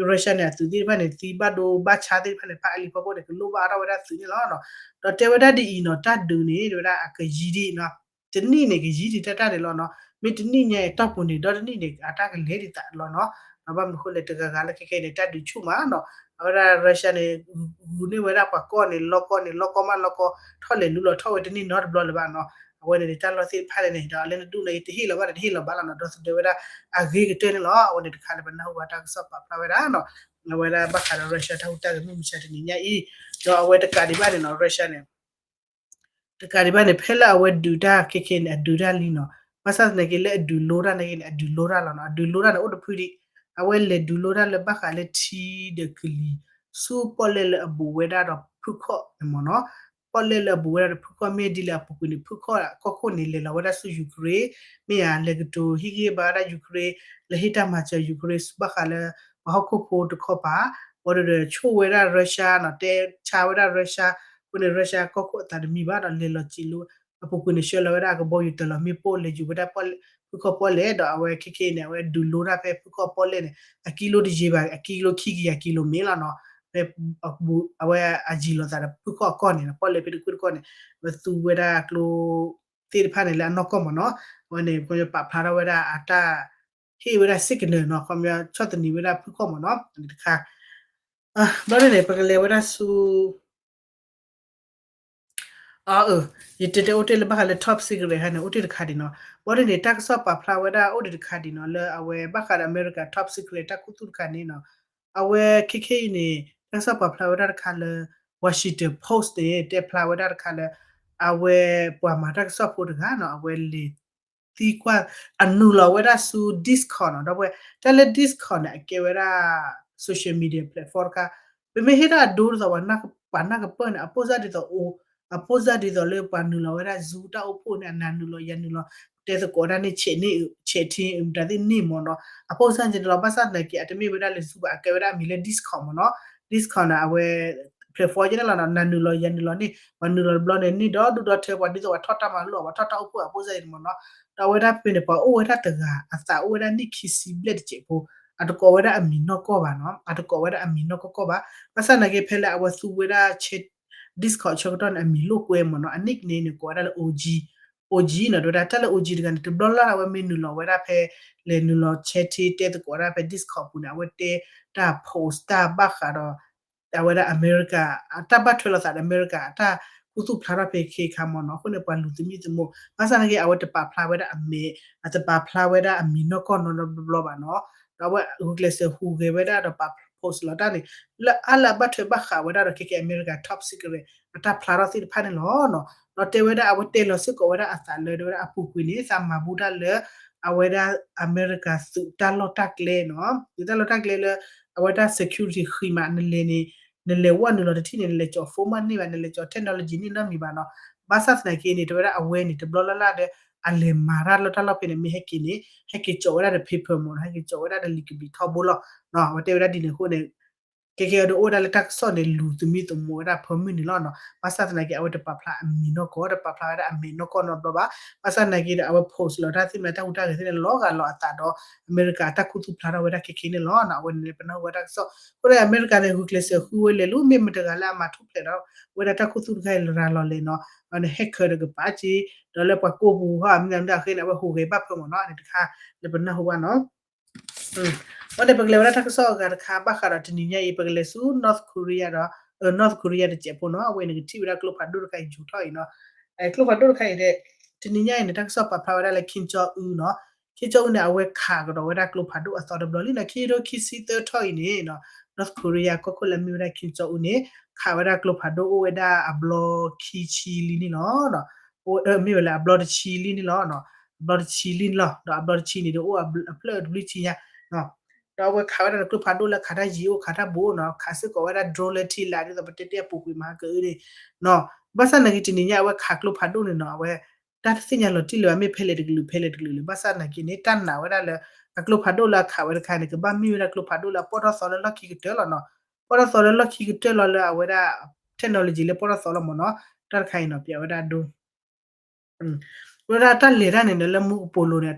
Russia န့ၣ် အသုးသ့ၣ်တဖၣ်န့ၣ် သံဘၣ်ဒိဘၣ်ဆါသ့ၣ်တဖၣ်န့ၣ် ဖးအါလံဖီခိၣ်န့ၣ် ကလိၣ်ဘၣ်အါထီၣ်ဝဲဒၣ်သုးန့ၣ်လီၤ. ဒီးတဲဝဲဒၣ်ဒ်အံၤနီၤ တၢ်ဒုးန့ၣ် တဲဝဲဒၣ်အကယံၤဒ်အံၤနီၤ တနံၣ်န့ၣ် ကယံာ်ဒံးတၢ်တၢ်န့ၣ်လီၤနီၤ. မ့ၢ်တနံၣ်ညါအံၤ တီၢ်ပူၤန့ၣ် ဒီတနံၣ်န့ၣ် အတၢ်ကလဲၤဒံးသးလီၤနီၤ. ဒီးဘၣ်မနုၤဃိလဲၣ် တဂၤဂၤလၢခဲခဲအံၤန့ၣ် တၢ်ဒုးဆူၣ်မးနီၤ. အဝဲဒၣ် Russia န့ၣ် ဂုာ်န့ၢ်ဝဲဒၣ်ပှၤကီၢ်န့ၣ် လီၢ်ကီၢ်န့ၣ် လီၢ်ကီၢ်မးလီၢ်ကီၢ် ထီၣ်လဲၤလူလီၤထီၣ်ဝဲတန့ၢ်နီတဘျီလၢၤဘၣ်နီၤ. အဝဲန့ၣ်န့ၣ် တၢ်လီၢ်သ့ၣ်တဖၣ်န့ၣ်န့ၣ် ဒီးအလဲၤနဒူၣ်န့ၣ် တဟ့ၣ်လီၤဘၣ်ဒီးတဟ့ၣ်လီၤဘၣ်လီၤနီၤ. ဒီသဒၢဝဲဒၣ်အဂ့ၤကတၢၢ်န့ၣ်လီၤ. အဝဲန့ၣ်တခါလၢပနၢ်ဟူဘၣ်တၢ်ကစီၣ်ပာ်ဖျါဝဲဒၣ်နီၤ. အဝဲဒၣ်ဘၣ်ဃးဒီး Russia တၢ်ဟူးတၢ်ဂဲၤမုၢ်မဆါတနံၤညါအံၤ ဒီးအဝဲတကးဒံးဘၣ်န့ၣ်နီၤ Russia န့ၣ် တကးဒံးဘၣ်န့ၣ် ဖဲလၢအဝဲဒုးတၢ် ခဲခဲအံၤန့ၣ် အဒုးတၢ်လံနီၤ. ဘၣ်ဆၣ်သနာ်က့ လၢအဒုးလိတၢ်နာ်က့န့ၣ် အဒုးလိတၢ်လီၤနီၤ. အဒုးလိတၢ်န့ၣ် အိၣ်တဖုဒံး အဝဲလဲၤဒုးလိတၢ်လၢဘၣ်ဃးလၢထံဒီးကလံၤ ဆူပီၣ်လဲၣ်လၢအဘူးဝဲဒၣ်ဒီးဖုခီၣ်န့ၣ်မ့ၢ်နီၤ. ပီၣ်လဲၣ်လၢအဘူးဝဲဒၣ်ဒီးဖုခီၣ်မ့ၢ်ဒ်လဲၣ်အပူၤကွံာ်န့ၣ် ဖုခီၣ်ကီၢ်ခိၣ်န့ၣ် လဲၤလီၤဝဲဒၣ်ဆူ Ukraine မ့ၢ်ဧါ လဲၤကတိၤဟ့ၣ်ဂံၢ်ဟ့ၣ်ဘါဝဲဒၣ် Ukraine လၢဟ့ၣ်တၢ်မၤစၢၤ Ukraine ဘၣ်ဃးလၢ ပှၤဟီၣ်ခိၣ်ဖိတခီပၤ ဝံၤဒီးဆိၣ်ဝဲဒၣ် Russia နီၤ တဲဆါဝဲဒၣ် Russia အဃိန့ၣ် Russia ကီၢ်ခိၣ်အသးတမံဘၣ်ဒီး လဲၤလီၤစံးလိ အပူၤကွံာ်န့ၣ် ဆှၢလီၤဝဲဒၣ်အကဘီယူၤတၢၤလီၤမ့ၣ်ပိၢ် လဲၤယူၤဝဲဒၣ်ဖုခီၣ်ပီၣ်လဲၣ် ဒီးအဝဲခဲခဲအံၤန့ၣ် အဝဲဒုးလိတၢ်ဖဲဖုခီၣ်ပီၣ်လဲၣ်န့ၣ် အကံလိတယံၤဘၣ် အကံလိခံကယၤကံလိမ့ၢ်လီၤနီၤ. ဖဲ အဝဲအယံၤလိာ်သးဒီးဖုခီၣ်အကီၢ်န့ၣ် ပီၣ်လဲၣ်ဖဲတခွ့ၣ်တကီၢ်န့ၣ် အဝဲသူဝဲဒၣ်ကျိသ့ၣ်တဖၣ်န့ၣ်လၢအနီၢ်ကီၢ်မ့ၢ်နီၤ. အဝဲန့ၣ် ခီပညီပာ်ဖျါထီၣ်ဝဲဒၣ်အတၢ် ဟ့ၣ်ဝဲဒၣ် signal နီၤ ခီပညီဆီၣ်သနံးဝဲဒၣ်ဖုခီၣ်မ့ၢ်နီၤ တခါ ဘျီဒ်န့ၣ် ပကလဲၤဝဲဒၣ်ဆူ အ ယတဲတဲအိၣ်တ့ၢ်လၢဘၣ်ဃးလၢ top secret ဟဲန့ၣ် အိၣ်တ့ၢ်တခါဒံးနီၤ. ဘျီဒ်န့ၣ် တၢ်ကစီၣ်ပာ်ဖျါဝဲဒၣ်အိၣ်ဒံးတခါဒံးနီၤ လၢအဝဲဘၣ်ဃးဒီးအမဲရကၤ top secret တၢ်ခူသူၣ်တခါန့ၣ်နီၤ. အဝဲခဲခဲအံၤန့ၣ် တၢ်ကစီၣ်ပာ်ဖျါဝဲဒၣ်တခါလၢ Washington Post န့ၣ် တဲဖျါဝဲဒၣ်တခါလၢ အဝဲပှၤမၤတၢ်ကစီၣ်ဖိတဂၤနီၤ အဝဲလဲၤသံကွၢ် အနုာ်လီၤဝဲဒၣ်ဆူ Discord နီၤ ဒီပုၢ်ဝဲၢ် တၢ်လၢ Discord န့ၣ် အကဲဝဲဒၣ် social media platform တခါ ပမ့ၢ်ဟ့ၣ်တၢ်အဒိဒ်သိး ပှၤနၢ်ကပၢၢ်န့ၣ် အပိၢ်စၢ်ဒ်သိးအိၣ် အပိၢ်စၢ်ဒ်သိးလၢပှၤနုာ်လီၤဝဲဒၣ် Zoom တၢ်အိၣ်ဖှိၣ်န့ၣ် အနၤနုာ်လီၤယၤနုာ်လီၤ တဲသကိးတၢ်န့ၣ် chat န့ၣ် chat ထံ မတၤသ့ၣ်န့ၣ်မ့ၢ်နီၤ အပိၢ်စၢ်န့ၣ်လီၤ ဘၣ်ဆၣ်သနာ်က့ အတမ့ၢ်ဝဲဒၣ်လၢ Zoom ဘၣ် အကဲဝဲဒၣ်အမံၤလၢ Discord မ့ၢ်နီၤ Discord န့ၣ် အဝဲ platform ယဲန့ၣ်လီၤနီၤ နၤနုာ်လီၤယၤနုာ်လီၤန့ၣ် ပှၤနုာ်လီၤတဘျီန့ၣ် န့ၢ်ဒီဒူၣ်ဒီထၢ ပှၤဒ်သိးပှၤထီၣ်တၢ်မၤလိာ် ပှၤထီၣ်တၢ်အိၣ်ဖှိၣ်အပိၢ်စၢ်န့ၣ်မ့ၢ်နီၤ ဒီးအဝဲဒၣ်ဖဲန့ၣ် ပှၤအိၣ်ဝဲဒၣ်တဂၤ အသးအိၣ်ဝဲဒၣ်နံၣ်ခံဆံဘျဲၣ်တစဲးဖိ အတကိးဝဲဒၣ်အမံၤနီၢ်ကီၢ်ဘၣ်နီၤ အတကိးဝဲဒၣ်အမံၤနီၢ်ကီၢ်ကီၢ်ဘၣ် ဘၣ်ဆၣ်သနာ်က့ ဖဲလၢအဝဲသူဝဲဒၣ် Discord ဆၢကတီၢ်န့ၣ် အမံၤလိာ်ကွဲမ့ၢ်နီၤ အ nick န့ၣ်န့ၣ် ကိးဝဲဒၣ်လၢ OG OG နီၤ တဲဝဲဒၣ်တၢ်လၢ OG တဂၤန့ၣ် တဘျီလၢ်လၢ် အဝဲမ့ၢ်နုာ်လီၤဝဲဒၣ်ဖဲ လဲၤနုာ်လီၤ chat ထံ တဲသကိးဝဲဒၣ်ဖဲ Discord ပူၤန့ၣ် အဝဲတဲတၢ် post တၢ်ဘၣ်ဃးဒီး အဝဲဒၣ်အမဲရကၤ အတၢ်ဘၣ်ထွဲလိာ်သးဒီးအမဲရကၤ အတၢ်ခူသူၣ်ဖျါထီၣ်ဖဲခဲခါမ့ၢ်နီၤ အဃိန့ၣ် ပှၤလူၤသမံသမိး ဘၣ်ဆၣ်သနာ်က့ အဝဲတပာ်ဖျါဝဲဒၣ်အမဲ အတပာ်ဖျါဝဲဒၣ်အမံၤနီၢ်ကီၢ်နီတဘျီဘၣ်နီၤ ဒီးအဝဲဂုာ်ကျဲးစၢးဟူးဂဲၤဝဲဒၣ်ဒီးပာ် post လီၤတၢ်န့ၣ် လၢအါလၢအဘၣ်ထွဲဘၣ်ဃးဝဲဒၣ်ဒီး ခဲကဲ အမဲရကၤ top secret အတၢ်ဖျါထီၣ်သ့ၣ်တဖၣ်န့ၣ်လီၤနီၤ ဒီးတဲဝဲဒၣ်အဝဲတဲလီၤစ့ၢ်ကီးဝဲဒၣ်အသးလၢ တဲဝဲဒၣ်အပူၤကွံာ်န့ၣ် သးမၤဘူၣ်တၢ်လၢ အဝဲဒၣ်အမဲရကၤသုးတၢ်လီၢ်တၢ်ကျဲနီၤ သုးတၢ်လီၢ်တၢ်ကျဲလၢ အဝဲဒၣ် security ဃံမး နလဲၤန့ၣ် နလဲၤဝဲနုာ်လီၤတထံၣ်န့ၣ် နလဲၤကၠီၤ phone မးန့ၢ်ဘၣ် နလဲၤကၠီၤ technology န့ၢ်နီတမံၤဘၣ်နီၤ ဘၣ်ဆၣ်သနာ်က့န့ၣ် တဲဝဲဒၣ်အဝဲန့ၣ် တဘျီလၢ်လၢ်ဒီး အလဲၤမၤတၢ်လၢတၢ်လီၢ်ဖဲန့ၣ် မ့ၢ်ဟဲက့ၤန့ၣ် ဟဲက့ၤကၠီၤဝဲဒၣ်ဒီး paper မ့ၢ်နီၤ ဟဲက့ၤကၠီၤဝဲဒၣ်ဒီးလံာ်ကဘျံးထီဘိလီၤ အဝဲတဲဝဲဒၣ်ဒ်န့ၣ်အဃိန့ၣ် ကဲကဲအဒိးအိၣ်ဝဲဒၣ်လၢတၢ်ကစီၣ်န့ၣ် လူၤသမံသမိးဝဲဒၣ်ဖၢမုၢ်န့ၣ်လီၤနီၤ ဘၣ်ဆၣ်သနာ်က့ အဝဲတပာ်ဖျါအမံၤနီၢ်ကီၢ် တပာ်ဖျါဝဲဒၣ်အမံၤနီၢ်ကီၢ်နီတဘျီဘၣ် ဘၣ်ဆၣ်သနာ်က့ဒီး အဝဲ post လီၤတၢ်သ့ၣ်မနုၤ တၢ်ဟူးတၢ်ဂဲၤသ့ၣ်န့ၣ် လီၤဂာ်လီၤအသးဒီး အမဲရကၤအတၢ်ခူသူၣ်ဖျါထီၣ်ဝဲဒၣ်ခဲခဲန့ၣ်လီၤနီၤ အဝဲန့ၣ်ပနၢ်ဟူဝဲတၢ်ကစီၣ် အဃိန့ၣ် အမဲရကၤန့ၣ် ဂုာ်ကျဲးစၢးဃုဝဲလဲၤလူၤ မ့ၢ်မတဂၤလၢအမၤထူၣ်ဖျဲးဒီး ဝဲဒ၁တၢ်ခူသူၣ်တခါအံၤ လရာ်လီၤလဲၣ်နီၤ အဝဲန့ၣ် ဟဲခၢးဒီးကပာ်က့ၤ ဒီးလၢပှၤကိးပူၤဟီ မ့ၢ်မတၤအဃိန့ၣ် အဝဲဟူးဂဲၤဘၣ်ဖၢမ့ၢ်နီၤ န့ၣ်တခါ လၢပနၢ်ဟူဘၣ်နီၤ ဘၣ်န့ၣ် ပကလဲၤဝဲဒၣ်တၢ်ကစီၣ်အဂၤတခါ ဘၣ်ဃးဒီးတနံၤညါအံၤ ပကလဲၤဆူ North Korea ဒီး North Korea တစဲးဖိနီၤ အဝဲန့ၣ်ကထံၣ်ဝဲဒၣ်ကျိဖးဒိၣ်တခါအံၤယူၤထီၣ်အံၤနီၤ ကျိဖးဒိၣ်တခါအံၤဒီး တနံၤညါအံၤန့ၣ် တၢ်ကစီၣ်ပာ်ဖျါဝဲဒၣ်လၢ Kim Jong Un နီၤ Kim Jong Un န့ၣ် အဝဲခးကဒီးဝဲဒၣ်ကျိဖးဒိၣ်အသီတဘျီလံနီၤ ခံကထိခံဆံသၢထီၣ်အံၤန့ၣ်နီၤ North Korea ကီၢ်ခိၣ်လၢအမ့ၢ်ဝဲဒၣ် Kim Jong Un န့ၣ် ခးဝဲဒၣ်ကျိဖးဒိၣ်အိၣ်ဝဲဒၣ်အဘျီခံဆံလံန့ၣ်လီၤ မ့ၢ်ဝဲလၢအဘျီတဆံလံန့ၣ်လီၤ အဘျီတဆံလံန့ၣ်လီၤ ဒီးအဘျီတဆံန့ၣ်ဒီးအိၣ်အဖျၢၣ်တဘျုးဆံညါ ဒီးအဝဲခးဝဲဒၣ်န့ၣ် ကျိဖးဒိၣ်လၢခးတၢ်ယံၤအိၣ် ခးတၢ်ဘူးအိၣ်နီၤ ခးစ့ၢ်ကီးဝဲဒၣ် drone လၢထံလာ် ဒ်သိးပတဲတဲအပူၤကွံာ်မဟါကအုန့ၣ်နီၤ ဘၣ်ဆၣ်သနာ်က့တနံၤညါအဝဲခးကျိဖးဒိၣ်န့ၣ်နီၤ အဝဲ တၢ်တသ့ၣ်ညါလီၤတံၢ်လၢၤဘၣ် မ့ၢ်ဖဲလဲၣ်တကလုာ် ဖဲလဲၣ်တကလုာ်လဲၣ် ဘၣ်ဆၣ်သနာ်က့န့ၣ် တၢ်နာ်ဝဲဒၣ်လၢ အကျိဖးဒိၣ်လၢအခးဝဲတခါန့ၣ် ကဘၣ်မ့ၢ်ဝဲဒၣ်ကျိဖးဒိၣ်လၢအပီၣ်ထီၣ်သီလၢလီၢ်ခံကတၢၢ်လီၤနီၤ ပီၣ်ထီၣ်သီလၢလီၢ်ခံကတၢၢ်လီၤလၢအဝဲဒၣ် technology လၢပီၣ်ထီၣ်သီလီၤမ့ၢ်နီၤ တၢ်တခါအံၤနီၤ ပျဲဝဲဒၣ်ဒိ ဝဲဒၣ်တၢ်လဲၤတၢ်န့ၣ်ဒီးလၢမူကပိာ်လိၤန့ၣ်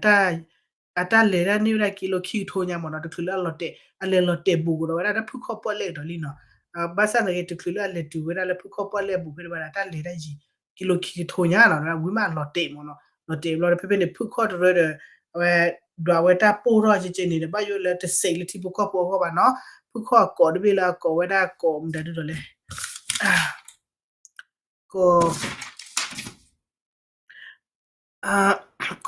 အတၢ်လဲၤတၢ်န့ၢ်ဝဲဒၣ်ကံလိခံကထိညါမ့ၢ်နီၤ တချုးလၢအလီၤတဲာ် အလဲၤလီၤတဲာ်ဘူးကဒီးဝဲဒၣ်တၢ်ဖုခီၣ်ပီၣ်လဲၣ်ကဒီးလံနီၤ ဘၣ်ဆၣ်သနာ်က့ တချုးလၢအလဲၤတုၤဝဲဒၣ်လၢဖုခီၣ်ပီၣ်လဲၣ်ဘူးဖဲန့ၣ်ဘၣ်ဒီး တၢ်လဲၤတၢ်ယံၤ ကံလိခံကထိညါနီၤ ဝံၤမးအလီၤတဲာ်မ့ၢ်နီၤ လီၤတဲာ်ဘျီဒီး ဖဲဖဲန့ၣ် ဖုခီၣ်တရၢဒီး အဝဲ ဒွးဝဲတၢ်ပိၢ်ထီၣ်ကဲကဲန့ၣ်ဒီး ဘၣ်ယိၣ်လၢတစဲးလၢထံဖိကီၢ်ဖိအဂီၢ်ဘၣ်နီၤ. ဖုခီၣ်အကိးတဘ့ၣ်လၢအကိးဝဲဒၣ်ကိးမတၤဒုဒီးလဲၣ် ကိး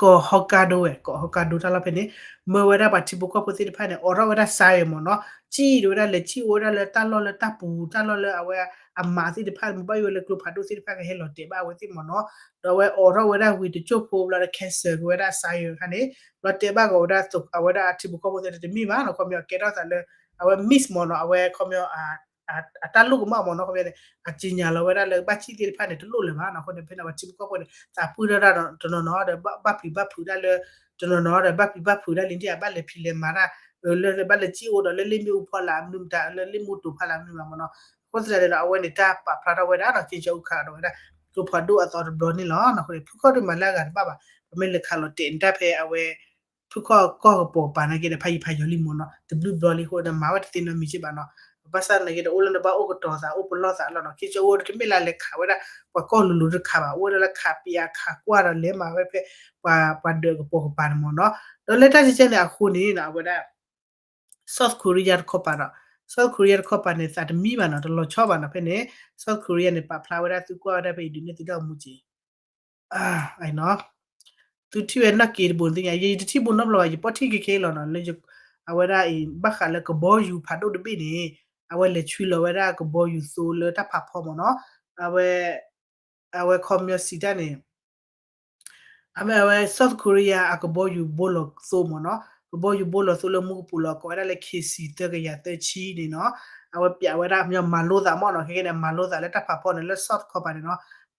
ကိးဟီကါဒိဝဲ ကိးဟီကါဒိတၢ်လီၢ်ဖဲန့ၣ် မၢဝဲဒၣ်ပှၤထံဖိကီၢ်ဖိသ့ၣ်တဖၣ်န့ၣ် အိးထီၣ်ဝဲဒၣ် siren မ့ၢ်နီၤ, စံၣ်ဒီးဝဲဒၣ်လဲၤစံၣ်အိၣ်ဝဲဒၣ်လၢတၢ်လီၢ်လၢတၢ်ပူၤ တၢ်လီၢ်လၢအဝဲအမးသ့ၣ်တဖၣ် မ့ၢ်ဘၣ်ယိၣ်လၢကျိဖးဒိၣ်သ့ၣ်တဖၣ်ကဟဲလီၤတဲာ်ဘၣ်အဝဲသ့ၣ်မ့ၢ်နီၤ, ဒီးအဝဲအိးထီၣ်ဝဲဒၣ်ဝံၤတစိၢ်ဖိဘျီဒီး cancel က့ၤဝဲဒၣ် siren တခါန့ၣ် ဘျီတဲဘၣ်က့ၤဝဲဒၣ် အဝဲဒၣ်အထံဖိကီၢ်ဖိသ့ၣ်တမ့ၢ်ဘၣ်နီၤ, ခီပညီကဲထီၣ်သးလၢ အဝဲ miss မ့ၢ်နီၤ, အဝဲခီပညီ အတၢ်လိၣ်ကမၣ်မ့ၢ်နီၤ, ခီပညီန့ၣ် အစံၣ်ညီၣ်လီၤဝဲဒၣ်လၢဘၣ်စံၣ်သ့ၣ်တဖၣ်န့ၣ် တလိၣ်လၢၤဘၣ်နီၤ, အဃိန့ၣ် ဖဲန့ၣ် အဝဲထံဖိကီၢ်ဖိန့ၣ် သးပှံၢ်ထီၣ်တၢ်တနီၤနီၤဒီး ဘၣ်ပျံၤဘၣ်ဖုးဒၣ်လၢ တနီၤနီၤဒီး ဘၣ်ပျံၤဘၣ်ဖုးဒၣ်လံဒ်အဘၣ်လဲၤဖံးလဲၤမၤတၢ် လၢဘၣ်လဲၤစံၣ်အိၣ်ဒီးလၢလ့ၣ်မ့ၣ်အူဖီလာ်မနုၤမတၤ လၢလ့ၣ်မိၢ်တိၤဖီလာ်မနုၤမးမ့ၢ်နီၤ, အဃိသတးန့ၣ်ဒီး အဝဲန့ၣ်တၢ်ပာ်ဖျါထီၣ်ဝဲဒၣ်နီၤ, ခ့ကၠီအူခးဒီးဝဲဒၣ် ကျိဖးဒိၣ်အသီတဘျီန့ၣ်လီၤ, အဃိန့ၣ် ဖုခီၣ်ဒိၣ်မၤလၢအဂၤတဘၣ်ဘၣ်, ပမ့ၢ်လဲၤခးလီၤတဲာ်န့ၣ်တၢ်ဖဲအဝဲ ဖုခီၣ်ကီၢ်ကပီၤပၤနာ်က့ဒီး ဖးယံၤဖးယီၤလံမ့ၢ်နီၤ, တဘျုးဘျီလံအဃိဒီး မၤဝဲတသ့နီတမံၤက့ဘၣ်နီၤ, ဘၣ်ဆၣ်သနာ်က့ဒီး အိၣ်လၢနဘၣ်အိၣ်ကတီၤသး အိၣ်ပလီၢ်သးလီၤနီၤ, ခ့ကၠီအူဒီးတမ့ၢ်လၢလဲၤခးဝဲဒၣ် ပှၤကီၢ်လိၤလိၤတခးဘၣ်, အိၣ်ဝဲဒၣ်လၢခးပယၤခးကွၢ်ဒီးလဲၤမၤဝဲဖဲ ပှၤ ပှၤဒၢးကပီၤကပၤန့ၣ်မ့ၢ်နီၤ, ဒီးလၢတၢ်ကဲကဲန့ၣ်အဃိန့ၣ်နီၤ အဝဲဒၣ် South Korea တခီပၤဒီး South Korea တခီပၤန့ၣ် သးတမံဘၣ်နီၤ, တလီၤဆီဘၣ်နီၤ, ဖဲန့ၣ် South Korea န့ၣ် ပာ်ဖျါဝဲဒၣ် သုကွၢ်ဝဲဒၣ်ဖဲအံၤဒုးနဲၣ်သုတၢ်အိၣ်မူက့ သုထံၣ်ဝဲနီၣ်က့တဘိန့ၣ်သ့ၣ်ညါ, ယတထံၣ်ဘိနီတဘျီဘၣ်, ယပိာ်ထံၣ်ခဲခဲလီၤနီၤ, လၢ အဝဲဒၣ်အံၤ ဘၣ်ဃးလၢကဘီယူၤဖးဒိၣ်တဘ့ၣ်န့ၣ် အဝဲလဲၤဆွံလီၤဝဲဒၣ်ကဘီယူၤသိလၢတၢ်ဖးဖီမ့ၢ်နီၤ, အဝဲ အဝဲခီပညီစံးတၢ်န့ၣ် အမ့ၢ်အဝဲ South Korea အကဘီယူၤဘိလီၤသိမ့ၢ်နီၤ, ကဘီယူၤဘိလီၤသိလၢမူကပိာ်လီၤ ကိးဝဲဒၣ်လၢ KC သၢကယၤသၢဆံန့ၣ်နီၤ, အဝဲပျးဝဲဒၣ် မၤလိသးမ့ၢ်နီၤ, ခဲကဲန့ၣ် မၤလိသးလၢတၢ်ဖးဖီန့ၣ် လၢ South ခီပၤန့ၣ်နီၤ,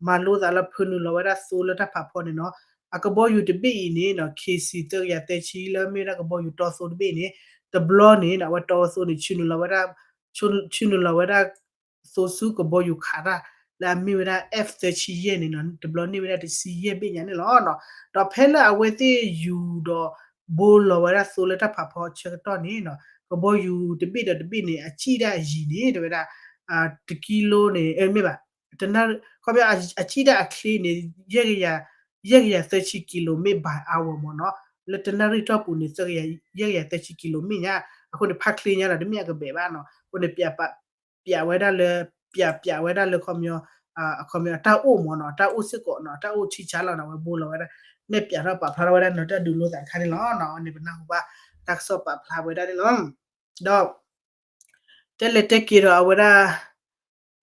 မၤလိသးလၢဖၢနုာ်လီၤဝဲဒၣ်သိလၢတၢ်ဖးဖီန့ၣ်နီၤ, အကဘီယူၤတဘ့ၣ်အံၤန့ၣ်နီၤ KC သၢကယၤသၢဆံ လၢမ့ၢ်ဝဲဒၣ်ကဘီယူၤတီသိတဘ့ၣ်န့ၣ် တဘျီန့ၣ်နီၤ အဝဲတီသိန့ၣ် ဆူနုာ်လီၤဝဲဒၣ် ဆူနုာ်လီၤဝဲဒၣ် သိဆူကဘီယူၤခးတၢ် လၢအမ့ၢ်ဝဲဒၣ် F သၢဆံယဲၢ်န့ၣ်နီၤ, တဘျီန့ၢ်ဝဲဒၣ်တဆံယဲၢ်ဘ့ၣ်ညါန့ၣ်လီၤ. ဒီးဖဲလၢအဝဲသ့ၣ်ယူၤဒီး ဘိလီၤဝဲဒၣ်သိလၢတၢ်ဖးဖီဆၢကတီၢ်န့ၣ်နီၤ, ကဘီယူၤတဘ့ၣ်ဒီးတဘ့ၣ်န့ၣ် အစံၣ်ဒၣ်အယံၤန့ၣ် တဲဝဲဒၣ် တကံလိန့ၣ် မ့ၢ်ဘၣ် တနၣ်ရံၣ် ခီပညီ အစံၣ်ဒၣ်အချ့န့ၣ် ယဲၢ်ကယၤ ယဲၢ်ကယၤသၢဆံ kilometer by hour မ့ၢ်နီၤ, လၢတနၣ်ရံၣ်တီၢ်ပူၤန့ၣ် ယဲၢ်ကယၤသၢဆံ kilometer ညါ, အဃိန့ၣ် ဖးချ့ညါဒီး တမ့ၢ်အကဘဲးဘၣ်နီၤ, အဃိန့ၣ် ပျးဝဲဒၣ်လၢ ပျးဝဲဒၣ်လၢခီပညီ အခီပညီအတၢ်အိၣ်မ့ၢ်နီၤ, အတၢ်အိၣ်စ့ၢ်ကီးနီၤ, အတၢ်အိၣ်ထံဆါလီၤနီၤ, အဝဲဘိလီၤဝဲဒၣ် နဲၣ်ပျးထီၣ်ပာ်ဖျါထီၣ်ဝဲဒၣ်နီၤ တၢ်ဒုးလိာ်သးတခါန့ၣ်လီၤ. အဝဲန့ၣ် ပနၢ်ဟူဘၣ်တၢ်ကစီၣ်ပာ်ဖျါဝဲဒၣ်န့ၣ်လီၤ. ဒီး တဲလဲၤတဲက့ၤဒီးအဝဲဒၣ်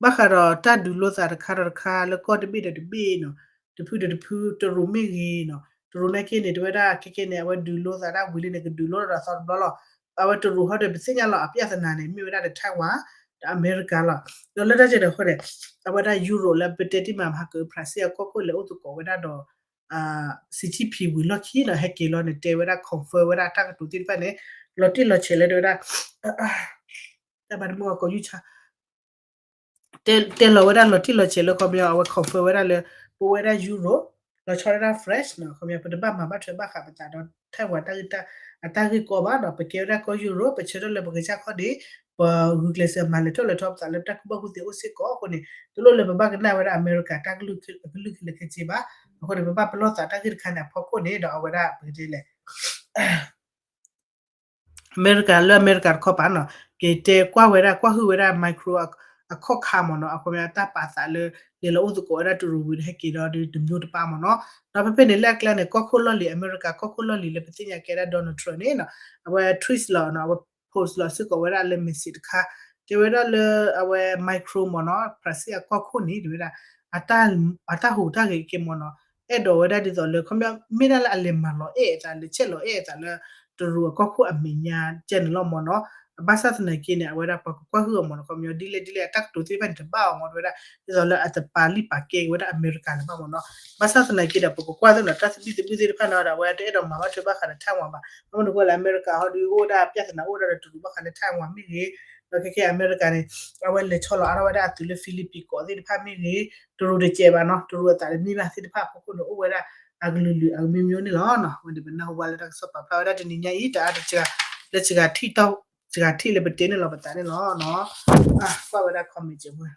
ဘၣ်ဃးဒီးတၢ်ဒုးလိာ်သးတခါဒီးတခါ လၢကီၢ်တဘ့ၣ်ဒီးတဘ့ၣ်နီၤ, တဖုဒီးတဖု တရူးမ့ၢ်ဂ့ၤနီၤ, တရူးနာ်က့န့ၣ် တဲဝဲဒၣ်ခဲကဲန့ၣ် အဝဲဒုးလိာ်သးဒၣ်ဝံၤလံန့ၣ် ကဒုးလိာ်ဒီးအသီတဘျီလီၤ. အဝဲတရူးဟီဒီး ပသ့ၣ်ညါလီၤ အပြဿနာန့ၣ် မ့ၢ်ဝဲဒၣ်ဒီး Taiwan ဒီးအမဲရကၤလီၤ. ဒီးလၢတၢ်ကဲဒီးအဃိန့ၣ် အဝဲဒၣ် Europe လၢပတဲတ့ၢ်မးမဟါက ဖရၣ်စ့ၣ်အကီၢ်ခိၣ်လဲၤအိၣ်သကိးဝဲဒၣ်ဒီး Xi Jinping ဝံၤလီၢ်ခံနီၤ ဟဲက့ၤလီၤန့ၣ် တဲဝဲဒၣ် confirm ဝဲဒၣ်တၢ်ကတိၤသ့ၣ်တဖၣ်န့ၣ် လီၤတံၢ်လီၤဆဲးလၢတဲဝဲဒၣ် တၢ်ဘၣ်တမုၢ်အကိာ်ယူၢ်ဆါ တဲလီၤဝဲဒၣ်လီၤတံၢ်လီၤဆဲးလၢခီပညီ အဝဲ confirm ဝဲဒၣ်လၢ ပဝဲဒၣ် Europe လီၤဆီဒၣ်တၢ် French နီၤ ခီပညီ ပတဘၣ်မၤဘၣ်ထွဲဘၣ်ဃးပသးဒီး Taiwan အတၢ်ဂ့ၢ်ကီဘၣ်နီၤ, ပကဲဝဲဒၣ်ကီၢ်ယူၢ်ရိၣ် ပဆၢထၢၣ်လၢပကစၢ်ခီၣ်ဒ့ ပဂုာ်ကျဲးစၢးမၤလဲၤထီၣ်လဲၤထီပသးလၢတၢ်ကူၣ်ဘၣ်ကူၣ်သ့အိၣ်စ့ၢ်ကီးအဃိန့ၣ် တလိၣ်လၢပဘၣ်ကနၣ်ဝဲဒၣ်အမဲရကၤတၢ်ကလုၢ်ကလုၢ်ခဲလၢာ်ခဲဆ့ဘၣ်. အဃိန့ၣ် ပဘၣ်ပလီၢ်သးတၢ်ဂ့ၢ်တခါန့ၣ် အဖီခိၣ်န့ၣ်ဒီးအဝဲဒၣ်ပကတဲလဲၣ် အမဲရကၤလၢအမဲရကၤတခီပၤနီၤ က့ၤတဲကွၢ်ဝဲဒၣ် ကွၢ်ဟုၣ်ဝဲဒၣ် Macron အခီၣ်ခါမ့ၢ်နီၤ, အခီပညီတၢ်ပာ်သးလၢ လဲၤလီၤအိၣ်သကိးဝဲဒၣ်တရူးဝံၤဒီးဟဲက့ၤဒီးတမျိုးတပါမ့ၢ်နီၤ. ဒီးဖဲဖဲန့ၣ်လၢအကျါန့ၣ် ကီၢ်ခိၣ်လီၢ်လံၤ အမဲရကၤကီၢ်ခိၣ်လီၢ်လံၤလၢပသ့ၣ်ညါကဲဒၣ် Donald Trump န့ၣ်နီၤ အဝဲ tweet လီၤနီၤ အဝဲ post လီၤစ့ၢ်ကီးဝဲဒၣ်လၢ message တခါ တဲဝဲဒၣ်လၢအဝဲ Macron မ့ၢ်နီၤ ဖရၣ်စ့ၣ်အကီၢ်ခိၣ်န့ၣ် တဲဝဲဒၣ် အတၢ်ဟူးတၢ်ဂဲၤကဲမ့ၢ်နီၤ အဲၣ်ဒိးဝဲဒၣ်ဒ်သိးလၢ ခီပညီ မ့ၢ်ဒၣ်လၢအလဲၤမၤလီၤအဲၣ်အသး လဲၤဆဲးလီၤအဲၣ်အသးလၢ တရူးအကီၢ်ခိၣ်အမဲာ်ညါကဲန့ၣ်လီၤမ့ၢ်နီၤ. ဘၣ်ဆၣ်သနာ်က့န့ၣ် အဝဲဒၣ်ပှၤကကွၢ်ဟုၣ်အီၤမ့ၢ်နီၤ ခီပညီ ဒ်လဲၣ်ဒ်လဲၣ် အတၢ်ကတိၤသ့ၣ်တဖၣ်န့ၣ် တဘၣ်အီၤမ့ၢ် တဲဝဲဒၣ် ဒ်သိးလၢအတပာ်လုၢ်ပာ်ကဲက့ၤဝဲဒၣ်အမဲရကၤလၢၤဘၣ်မ့ၢ်နီၤ. ဘၣ်ဆၣ်သနာ်က့ဒီး ပကကွၢ်သ့ၣ်နီၤ တၢ်သဘံၣ်သဘုၣ်သ့ၣ်တဖၣ်န့ၣ်ဒီး အဝဲတအဲၣ်ဒိးမၤဘၣ်ထွဲဘၣ်ဃးဒီး Taiwan ဘၣ်. ဘၣ်မနုၤအဃိလဲၣ် အမဲရကၤဟီဒုးအိၣ်ဝဲဒၣ်ပြဿနာအိၣ်ဝဲဒၣ်ဒီးတရူးဘၣ်ဃးလၢ Taiwan မ့ၢ်ဂ့ၤ, ဒီးခဲကဲအမဲရကၤန့ၣ် အဝဲလဲၤဆီလီၤအါထီၣ်ဝဲဒၣ်အသုးလၢ Philippines ကီးသ့ၣ်တဖၣ်မ့ၢ်ဂ့ၤ, တရူးတစဲးဘၣ်နီၤ တရူးအသးတမံဘၣ်သ့ၣ်တဖၣ်အဖီခိၣ်န့ၣ် အိၣ်ဝဲဒၣ်အကလုာ်လုာ်အကမံမံန့ၣ်လီၤ. ဝဲန့ၣ်ပနၢ်ဟူဘၣ်လၢတၢ်ကစီၣ်ပာ်ဖျါဝဲဒၣ်တနံၤညါအံၤ တအါတစှၤ လၢစှၤထံၣ်တီၢ် စှၤထံၣ်လၢပတဲန့ၣ်လီၤပသးန့ၣ်လီၤ. ကွၢ်ဝဲဒၣ် comment ကဲးဝဲ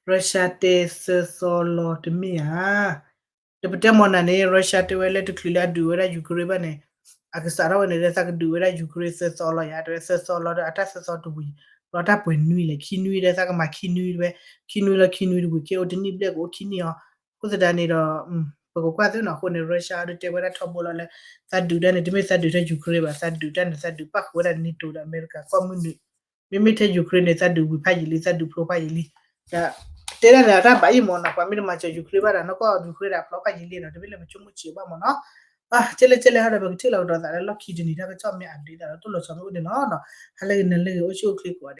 တ Russia တဲသၢသီလီၤတမ့ၢ်ဧါ. ဒီးပတဲမ့ၢ်နၤန့ၣ် Russia တဲဝဲလၢတချုးလၢအဒုးဝဲဒၣ် Ukraine ဘၣ်န့ၣ် အကစးထီၣ်ဝဲန့ၣ် သးကဒုးဝဲဒၣ် Ukraine သၢသီလီၤယါ တဲဝဲသၢသီလီၤဒီး အတၢ်သၢသီတဝံၤ လီၤတၢ်ပှဲၤနွံလဲၣ် ခံနွံဒီး သးကမၤခံနွံတဲဝဲ ခံနွံလီၤခံနွံတဝံၤ ခဲအိၣ်တနံၣ်ဘျဲၣ်ကအိၣ်ခံနံၣ်အီၤ. အဃိသတးန့ၣ်ဒီး ပကကွၢ်သ့နီၤ အဃိန့ၣ် Russia အဒုးတဲဝဲဒၣ်ထီဘိလီၤလၢ သးဒုးတၢ်န့ၣ် တမ့ၢ်သးဒုးထဲ Ukraine ဘၣ် သးဒုးတၢ်န့ၣ် သးဒုးပၣ်ဃုာ်ဝဲဒၣ် NATO ဒီးအမဲရကၤ ကီၢ်မုၢ်နုာ် မ့မ့ၢ်ထဲ Ukraine န့ၣ် သးဒုးဝံၤဖးယံာ်လံ သးဒုးဖျိဖးယံာ်လံ. ဒီး တဲဒၣ်န့ၣ် အတၢ်ဘၣ်ယံာ်မ့ၢ်နီၤ ပှၤမ့ၢ်တမၤစၢၤ Ukraine ဘၣ်ဒီး နီၢ်ကီၢ် Ukraine ဒီးဖျိဖးယံာ်လံနီၤ တမ့ၢ်လၢပဆိကမိၣ်ဆံးဘၣ်မ့ၢ်နီၤ. ကဲလဲၣ်ကဲလဲၣ်ဟီဒီး ပကထံၣ်လိာ်ကဒီးသးလၢလီၢ်ခံတနံၤ တၢ်ကစီၣ်မ့ၢ် update သးဒီး တိၢ်လီၤဆီမ့ၢ်အိၣ်ဒံးနီၤ. ဟါလၢဂ့ၤ နၤလၢဂ့ၤ အိၣ်ဆူၣ်အိၣ်ချ့ကိးဂၤဒဲး.